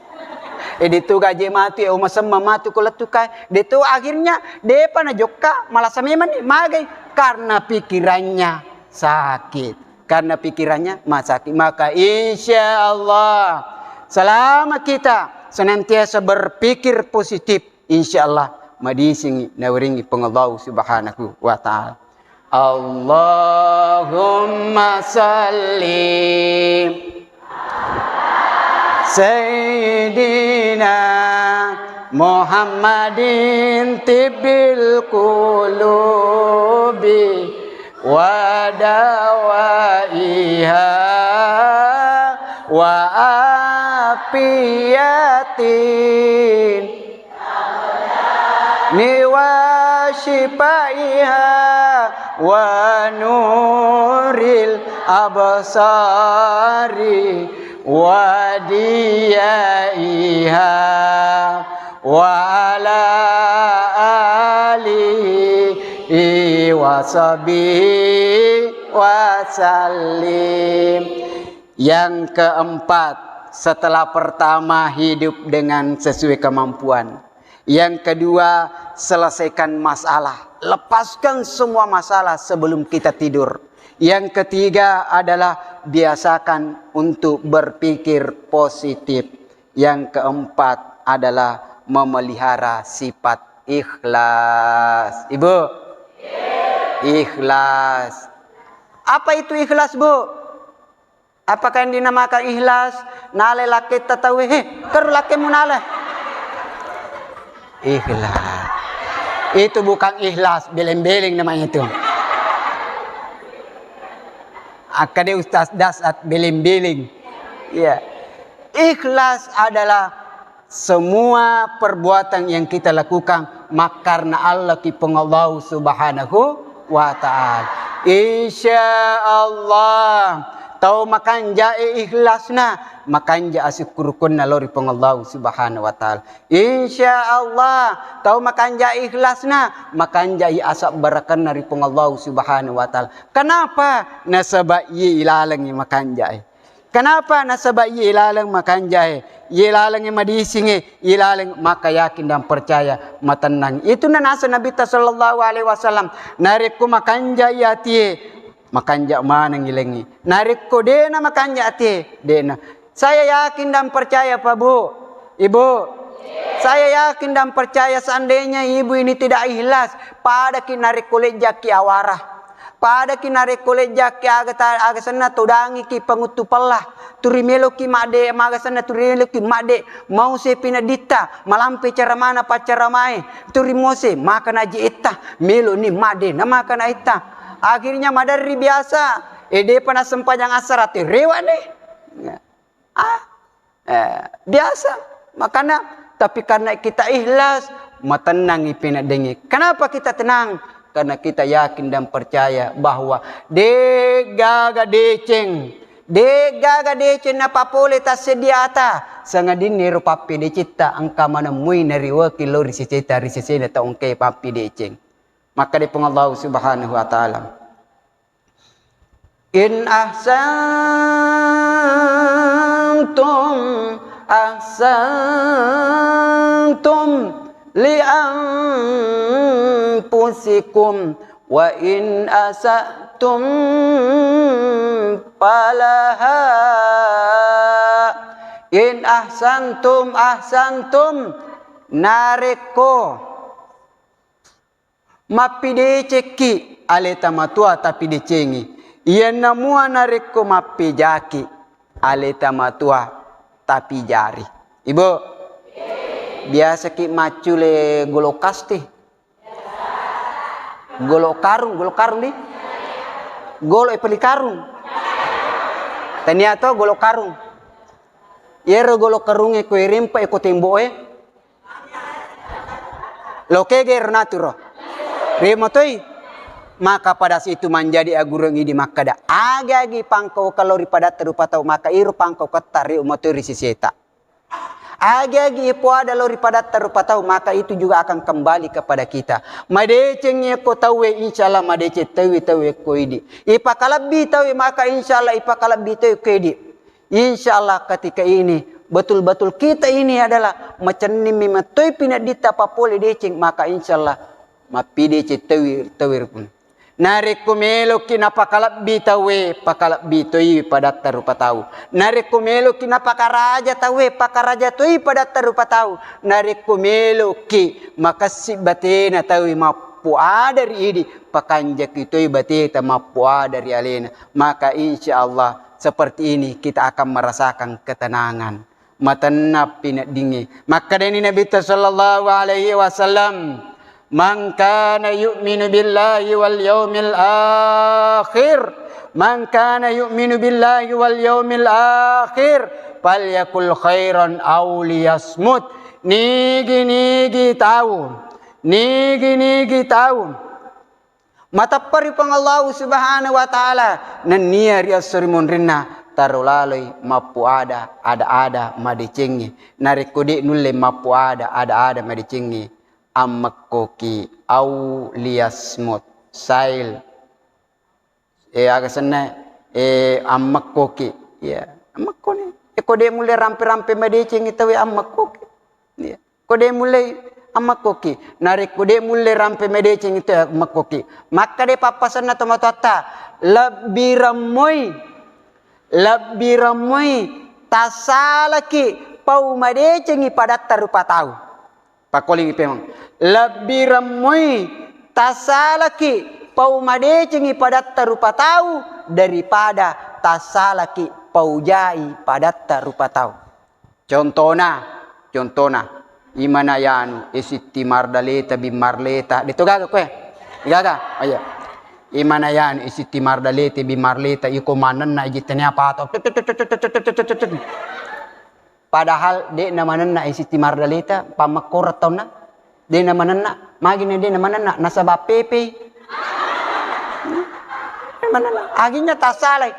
Eh, de' tu gaji matu ya masemma matu ko lettuka. De' tu akhirnya depa najokka malasa memang ni. Magai karena pikirannya sakit. Karena pikirannya masaki. Maka insya Allah, selama kita senantiasa berpikir positif, insya Allah madisingi nawiringi Puang Allah Subhanahu wa Ta'ala. Allahumma salli Sayyidina Muhammadin tibbil qulubi wa dawaiha wa afiyatin ni wa syifaiha wa nuril absari wa diyaiha wa ala alihi wa sahbihi wa sallim. Yang keempat, setelah pertama hidup dengan sesuai kemampuan. Yang kedua, selesaikan masalah. Lepaskan semua masalah sebelum kita tidur. Yang ketiga adalah biasakan untuk berpikir positif. Yang keempat adalah memelihara sifat ikhlas. Ibu? Ikhlas. Apa itu ikhlas, Bu? Apakah yang dinamakan ikhlas? Nale lakketta tauwe, he, keru lakkemu nale. Ikhlas. Itu bukan ikhlas, beleng-beleng namanya itu. Akkade Ustaz Dasat, beleng-beleng. Iya. Ikhlas adalah semua perbuatan yang kita lakukan makkarna Allah ki Puang Allahu Subhanahu wa Ta'ala. Insya Allah, tau makanjae ikhlasna, makanja asukkurukunna lao ri Puang Allahu Subhanahu wa Ta'ala. Insya Allah, tau makanja ikhlasna, makanjai asabbarakenna ri Puang Allahu Subhanahu wa Ta'ala. Kenapa? Nasaba iye ilalengngi makanjae. Kenapa? Nasaba iye ilaleng makanjae, iye ilalengnge madisingnge, iye ilaleng maka yakin dan percaya, matennang. Itu nanaseng Nabitta sallallahu alaihi wasallam, narekko makanjai atie, makanja maneng ilengngi. Narekko dena makanja atie, dena. Saya yakin dan percaya, Pak Bu, Ibu. Saya yakin dan percaya seandainya ibu ini tidak ikhlas, padaki narekko lejjaki awara. Padaki narekko lejjaki aga ta-, aga senna todangiki panguttu pella. Turi meloki madde, maga senna turi meloki madde. Mau sepi naditta, malampe cara mana paccara mae. Turi mose, maka naji etta. Melo ni madde, na maka na etta. Akhirnya maderri biasa. E, depa na sempajang asara, terewa deh. Ya. Ah, eh, biasa. Makanya, tapi karena kita ikhlas, matennangi peneddengnge. Kenapa kita tenang? Karena kita yakin dan percaya bahwa degaga deceng, degaga deceng napapole tassedia ata, sangadinna ero pappedecetta engka manemmui nariwaki lao ri seseta, ri sesena tau engkae pappedeceng. Makkeda Puang Allah Subhanahu wa Ta'ala, In ahsantum, ahsantum li anfusikum, wa in asatum falaha. In ahsantum, ahsantum, narekko mappidecekki aleta matua tapidecengi, iyanna mua narekko mappejaki aleta matua tapijari. Ibu, biasaki maccule golo kasti? Golo karung, golo karung di? Golo e peli karung. Tania to golo karung. Iyaro golo karungnge ko irempa e ko tembo'e. Lokege ro naturo. Ri motoi. Maka pada situ manjadi agureng idi makkada, agi-agi pangkau kalau ri padatta rupa tau, maka iro pangkau ketta ri motoi ri siseta. Agi-agi ipoada lao ri padatta rupa tau, maka itu juga akan kembali kepada kita. Madeceng ko tauwe, insya Allah madeceng tauwe, tauwe ko idi. Ipakalebbi tauwe, maka insya Allah ipakalebbi tauwe ko idi. Insya Allah ketika ini betul-betul kita ini adalah macennimi mattoi pinadditta papole deceng, maka insya Allah mappideceng tauwe, tauwe rupun. Narekko meloki napakalebbi tauwe, pakalebbi toi padatta rupa tau. Narekko meloki napakaraja tauwe, pakaraja toi padatta rupa tau. Narekko meloki makessi batena tauwe mappuada ri idi, pakanjaki toi bateta mappuada ri alena. Maka insya Allah seperti ini kita akan merasakan ketenangan. Matenna pineddingnge. Makkedani Nabitta sallallahu alaihi wasallam, "Man kana yu'minu billahi wal yaumil akhir, man kana yu'minu billahi wal yaumil akhir, falyakul khairan aw liyasmut." Nigi-nigi tau, nigi-nigi tau mateppa ri Puang Allahu Subhanahu wa Ta'ala, nennia ri esso ri monrinna, taro laloi mappuada ada-ada madecengnge. Narekko de nulle mappuada ada-ada madecengnge, ammekkoki au liyasmut, sail. E, aga senna, e, ammekkoki. Ya, ammekkoni. E, ko de mulle rampe-rampe madecengngi tauwe, ammekkoki. Ya. Ko de mullei ammekkoki. Narekko de mulle rampe madeceng itu ammekkoki. Makkeda pappasenna tomatoatta, lebbi remmoi, lebbi remmoi tassalaki pau madecengi padatta rupa tau. Pakkolingi pemeng. Lebbi remmoi tassalaki pau madecengi padatta rupa tau daripada tassalaki paujai padatta rupa tau. Contona, contona, imana yanu, e Sitti Mardaleta bin Marleta, de to gaga koe? Gaga? Oh iya. Imana yanu, e Sitti Mardaleta bin Marleta, iko manenna iji tania pato. Padahal de'na manenna e Sitti Mardaleta, pammekkoreng taunna. De'na manenna, magina de'na manenna, nasaba pepei. Manenna, aginya tasalai.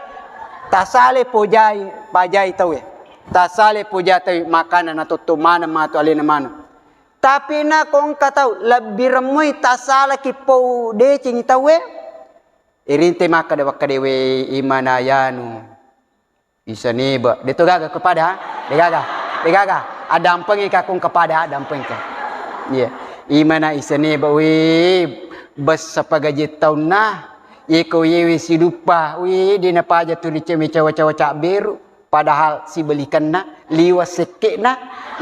Tasalai pojai, pajai tauwe. Tasalai pojai tauwe, makana natotto maneng matu alena maneng. Tapi na ko engka tau, lebbi remmoi tasalaki pau decengi tauwe. Irinte makkeda-, wakkadewe imana yanu. Isaneba. De to gaga kepada? De gaga. De gaga. Addampengika kung kepada, addampengika. Iya. Imana isaneba, wi, bessa pagaje taunna. Iko yewe siduppa, wi, de napaja tuli cewe cawa-cawa cabberu. Padahal sibelikanna, liwa sekke'na,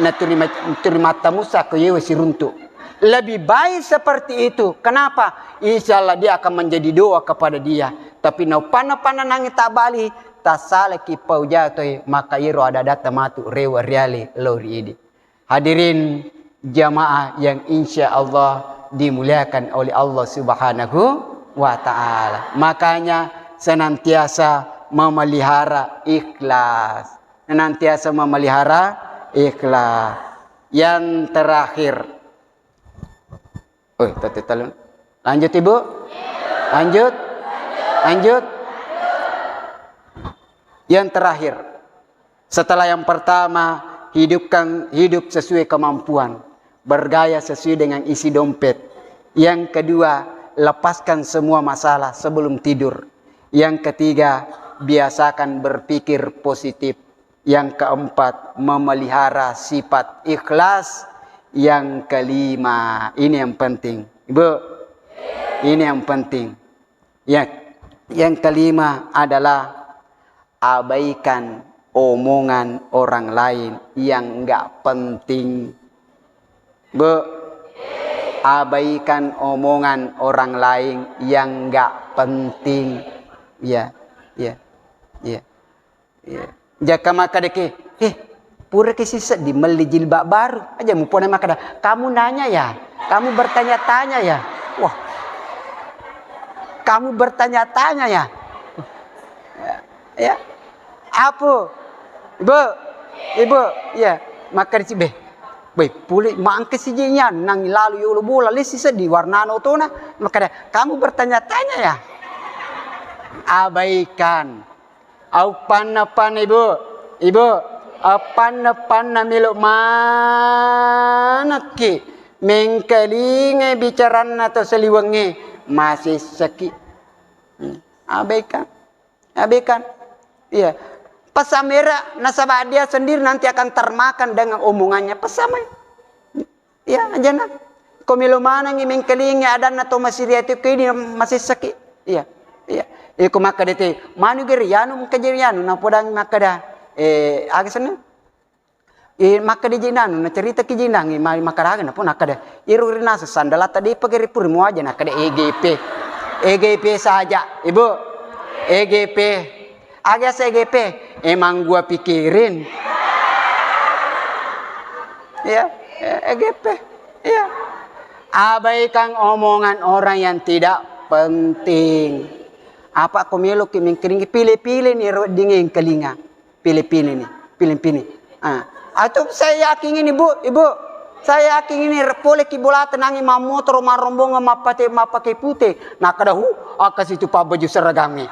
na tuli ma-, tuli mattamusa ko yewe siruntu. Lebih baik seperti itu. Kenapa? Insya Allah dia akan menjadi doa kepada dia. Tapi naupanna-panna nangi tabali, tasalaki pau jatoi, maka iro ada-adatta matu rewa riale lao ri idi. Hadirin jamaah yang insya Allah dimuliakan oleh Allah Subhanahu wa Ta'ala. Makanya senantiasa memelihara ikhlas. Senantiasa memelihara ikhlas. Yang terakhir, Oi, tette talun. Lanjut, Ibu. Lanjut. Lanjut. Yang terakhir. Setelah yang pertama, hidupkan, hidup sesuai kemampuan. Bergaya sesuai dengan isi dompet. Yang kedua, lepaskan semua masalah sebelum tidur. Yang ketiga, biasakan berpikir positif. Yang keempat, memelihara sifat ikhlas. Yang kelima, ini yang penting. Ibu, ini yang penting. Ya, yang kelima adalah abaikan omongan orang lain yang nggak penting. Bu, abaikan omongan orang lain yang nggak penting. Ya, ya, ya. Iya. Jaka makkadaki, "Eh, puraki siseddi melli jilbab baru." Aja mupona makkada, "Kamu nanya ya? Kamu bertanya-tanya ya?" Wah. "Kamu bertanya-tanya ya?" Ya. Ya. Apa? Ibu, Ibu, iya. Makkada si, "Beh, beh, pule mangke siji nyan, nang lalu yolo bola, lesi seddi warnana otona." Makkada, "Kamu bertanya-tanya ya?" Abaikan. Aupanna-panna, Ibu, Ibu, aupanna-panna melo manekki mengkalingai bicaranna to saliwengnge, masessaki. Hmm. Abaikan. Abaikan. Iya. Pesamera nasaba dia sendiri nanti akan termakan dengan omongannya. Pesamai. Iya, ajana. Ko melo manengngi mengkalingi adanna to masiriati ko ini masessaki. Iya. Iya. Iko makkada te, manu geri anu mengkajeri anu napodangi makkada, eh, aga senna? Eh, makkada jinanu, naceritaki jinangi, ma-, makkada aga napo nakkada, iro rinasa sandalata depa geri puri muaja nakkada E G P. E G P saja, Ibu. E G P. Aga S G P, emang gua pikirin. Ya, S G P. Ya. Abaikan omongan orang yang tidak penting. Apa ko meloki mengkeringi, pilih-pilih nih ro dingin kelinga. Pilih-pilih nih, pilih-pilih. Ah. Atau saya yakin ini, Bu, Ibu. Saya yakin ini re-, pole ki bola tenangi mammotoro marrombongan mappate-, mappake pute. Nakkada, "Hu, akka situ pabbaju seragammi."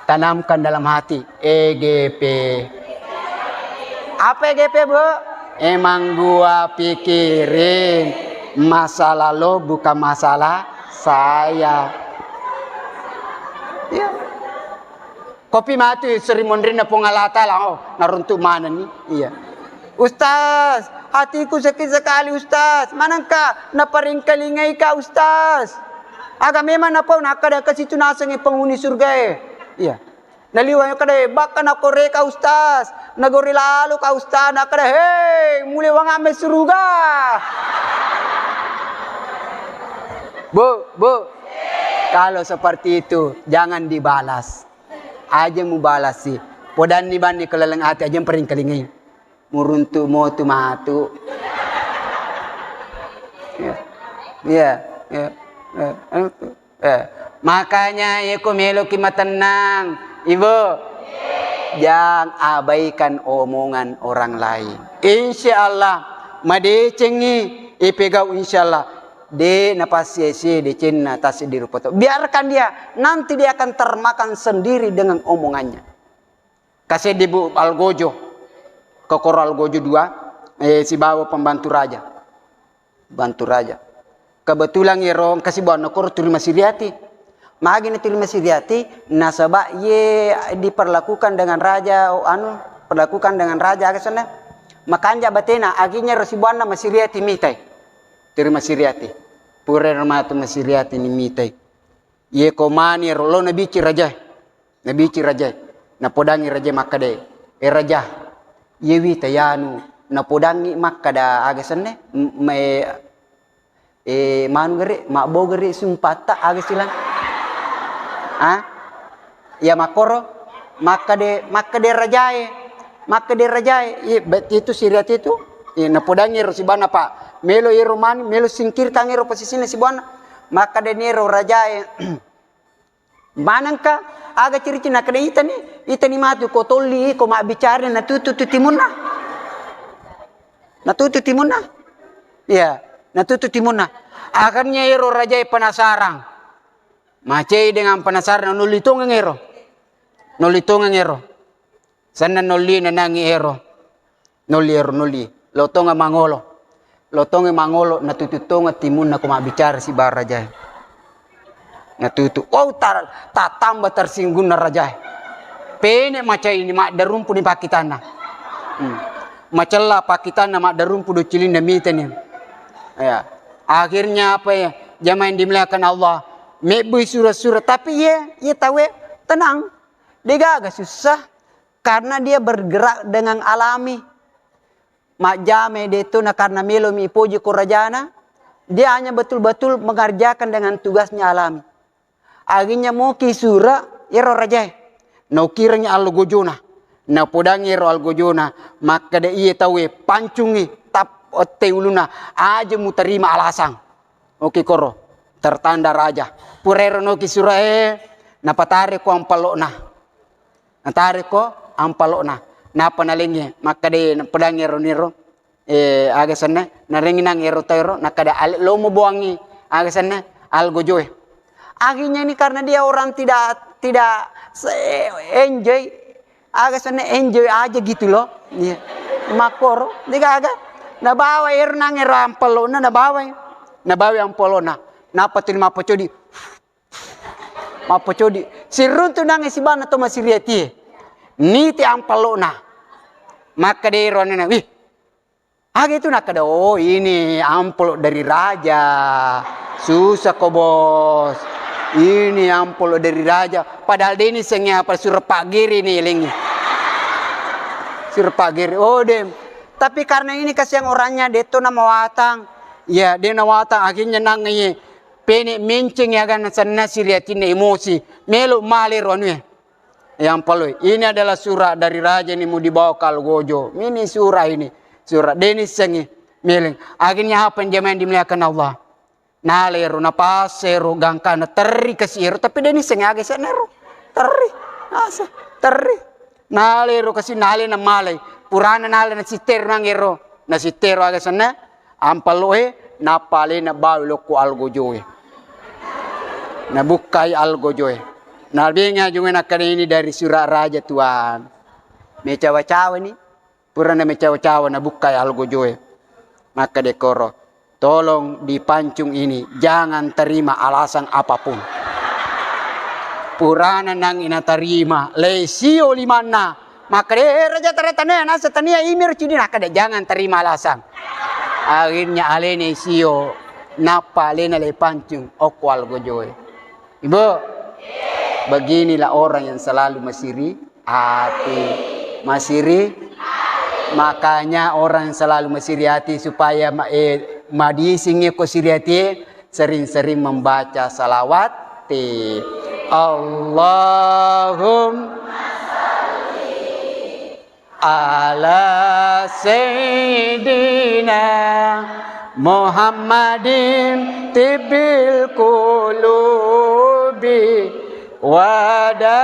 Tanamkan dalam hati, E G P. Apa E G P, Bu? Emang gua pikirin masalah lo bukan masalah saya. Ya. Kopi matu seri monrinna Puang Allah Ta'ala, oh, naruntuk manenni. Iya. "Ustaz, hatiku sakit sekali, Ustaz. Manengka naparingkalingaika, Ustaz?" Aga memang napau nakkada, "Kasitu nasengngi penghuni surgae." Iya. Naliwa kada, "Bakka nakoreka, Ustaz. Nagori laloka, Ustaz." Nakkada, "Hei, mule wangamme suruga." Bu, Bu, kalau seperti itu, jangan dibalas. Aja mubalasi. Podanni banni ko laleng ati, aja mparingkalingai. Muruntu motu matu. Ya. Ya, ya, ya. Anu tu. Eh, makanya yeko meloki matennang, Ibu, jangan abaikan omongan orang lain. Insya Allah, madecengi ipegau, insya Allah. De napassie-sie decenna tasseddi rupa to. Biarkan dia, nanti dia akan termakan sendiri dengan omongannya. Kaseddi, Bu, Algojo. Kokoro Algojo dua, eh, sibawa pembantu raja. Bantu raja. Kebetulan ero engka sibuanna koro tuli masiriati. Magi na tuli masiriati, nasaba ye diperlakukan dengan raja, anu, perlakukan dengan raja aga senna. Makanja batena, aginya ero sibuanna masiriati mitai. Tuli masiriati. Pura ero matu masiriati ni mitai. Ye ko mani ero lo nabici raja. Nabici rajae, napodangi rajae makkeda, "Eh, raja, iye wita yanu napodangi makkeda aga senne, m-, me-, eh, manu gere, mabbo gere sumpatta aga silang?" Ah? Ya makkoro, makkede, makkede rajae, makkede rajae, iye, bet-, itu siriat itu, iye, napodangi ero sibanna, Pak. Melo ero mani, melo singkirkan ero posisina sibuanna. Makkede ni ero rajae, Manengka, aga ciri-ciri nakkeda itani, itani matu ko tolli ko mabbicara natutu tu timunna. Natutu timunna. Iya, natutu timunna. Akhirnya ero rajae penasaran. Macei dengan penasaran, nolli tongeng ero. Nolli tongeng ero. Senna nolli nanangi ero. Nolli ero, nolli. Lo tonga mangolo. Lo tonga mangolo, natutu tonga timunna ko mabbicara sibawa rajae. Natutu. Wow, tar-, tatamba tersinggungna rajae. Pene macai ni maddarumpu ni pakkitanna. Hmm. Macella pakkitanna maddarumpu docilinna mitani. Ya. Akhirnya apa ya? Jamaah yang dimuliakan Allah. Mebbui sura-sura. Tapi ye, ye tawe tenang. Degaga susah. Karena dia bergerak dengan alami. Majjame de tu na karena melo mi ipoji ko rajana, dia hanya betul-betul mengerjakan dengan tugasnya alami. Akhirnya moki sura ero rajae. Naukirangi algojona. Napodangi ero algojona, makkeda iye tauwe pancungi tap-, otte uluna, aja mutarima alasang. Oke koro, tertanda raja. Pura ero noki surae, napatare ko ampalokna. Natare ko ampalokna. Nappa nalengnge, makkeda napedangngi ero niro, eh, aga senna, narengngi nang ero tau ero, nakkeda ale-, lomo boangngi, aga senna, algojoe. Akhirnya ini karena dia orang tidak, tidak se-, enjoy, Aga senna enjoy aja gitu loh. Iya. Makkoro, degaga. Nabawa ero nang ero ampalona, nabawa. Nabawa ampalona. Nappa tuli mappacodi. Mappacodi. Siruntu nang sibanna to masiriatie. Niti ampalona. Makkeda ero anena, "Wih, aga itu?" Nakkeda, "Oh, ini amplop dari raja. Susah ko, Bos. Ini amplop dari raja." Padahal deni sengnge apa, sura paggiri ni elengi. Sura paggiri. Oh, dem. Tapi karena ini kasihan orangnya, deto na mawatang. Ya, de nawatang, akhirnya nang iye. Pene menceng ya kan senna siriatinna emosi. Melo male ro anue. Yang perlu, ini adalah surat dari raja ini mau dibawa ke Algojo. Ini surat ini. Surat. Deni sengi. Meleng. Akhirnya apa yang jamaah yang dimuliakan Allah? Nalero, napasero, gangkana terri kasi ero, tapi deni sengi aga senero. Terri. Asa. Terri. Nalero kasi nale na malai. Purana nale na sitero nang ero. Na sitero aga senna. Ampaloe, nappa alena bawa lokko algojoe. Nabukkai algojoe. Nabengi ajunge nakkeda ini dari surat raja, Tuan. Mecawa-cawa ni. Purana mecawa-cawa nabukkai algojoe. Makkeda koro, "Tolong dipancung ini, jangan terima alasan apapun." Purana nang inatarima, le sio limanna. Makkeda, "Eh, raja, tara tania, nasa tania, imir cidi." Nakkeda, "Jangan terima alasan." Akhirnya alena isio, nappa alena le pancung okko algojoe. Ibu, beginilah orang yang selalu masiri ati. Masiri. Makanya orang yang selalu masiri ati supaya ma-, eh, madising ko siri ati, sering-sering membaca salawat. Ti. Allahum على سيدنا محمد طب القلوب ودوائها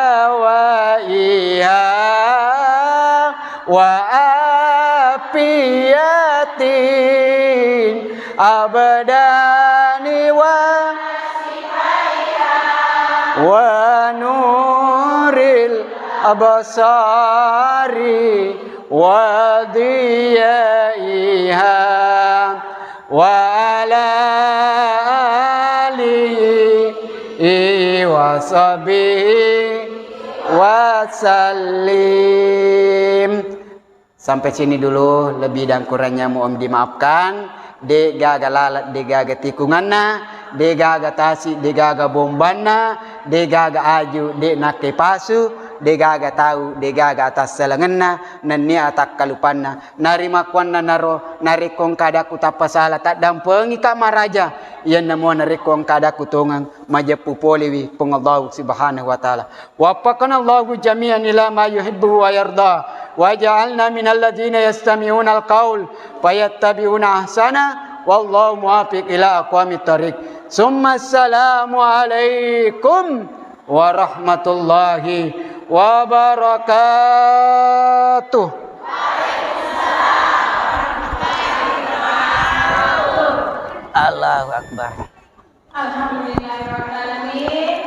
وعافية الأبدان و ونور الأبصار وضيائها وعلى آله وصحبه وسلم. Sampai sini dulu, lebih dan kurangnya mohon dimaafkan. De'gaga lalat, de'gaga tikunganna, de'gaga tasi, de'gaga bombanna, de'gaga aju, de' nakkepasu, de'gaga tau, de'gaga atassalengenna, nennia atakkalupanna. Narimakkuannanaro, narekko engka adakku tappasala, taddampengika maraja, iyanna mua narekko engka adakku tongeng majeppu polewi Puang Allahu Subhanahu wa Ta'ala. وفقنا الله جميعا إلى ما يحبه ويرضى، وجعلنا من الذين يستمعون القول فيتبعون أحسنه، والله موفق إلى أقوم الطريق. ثم السلام عليكم ورحمة الله وبركاته. الله أكبر. الحمد لله رب العالمين.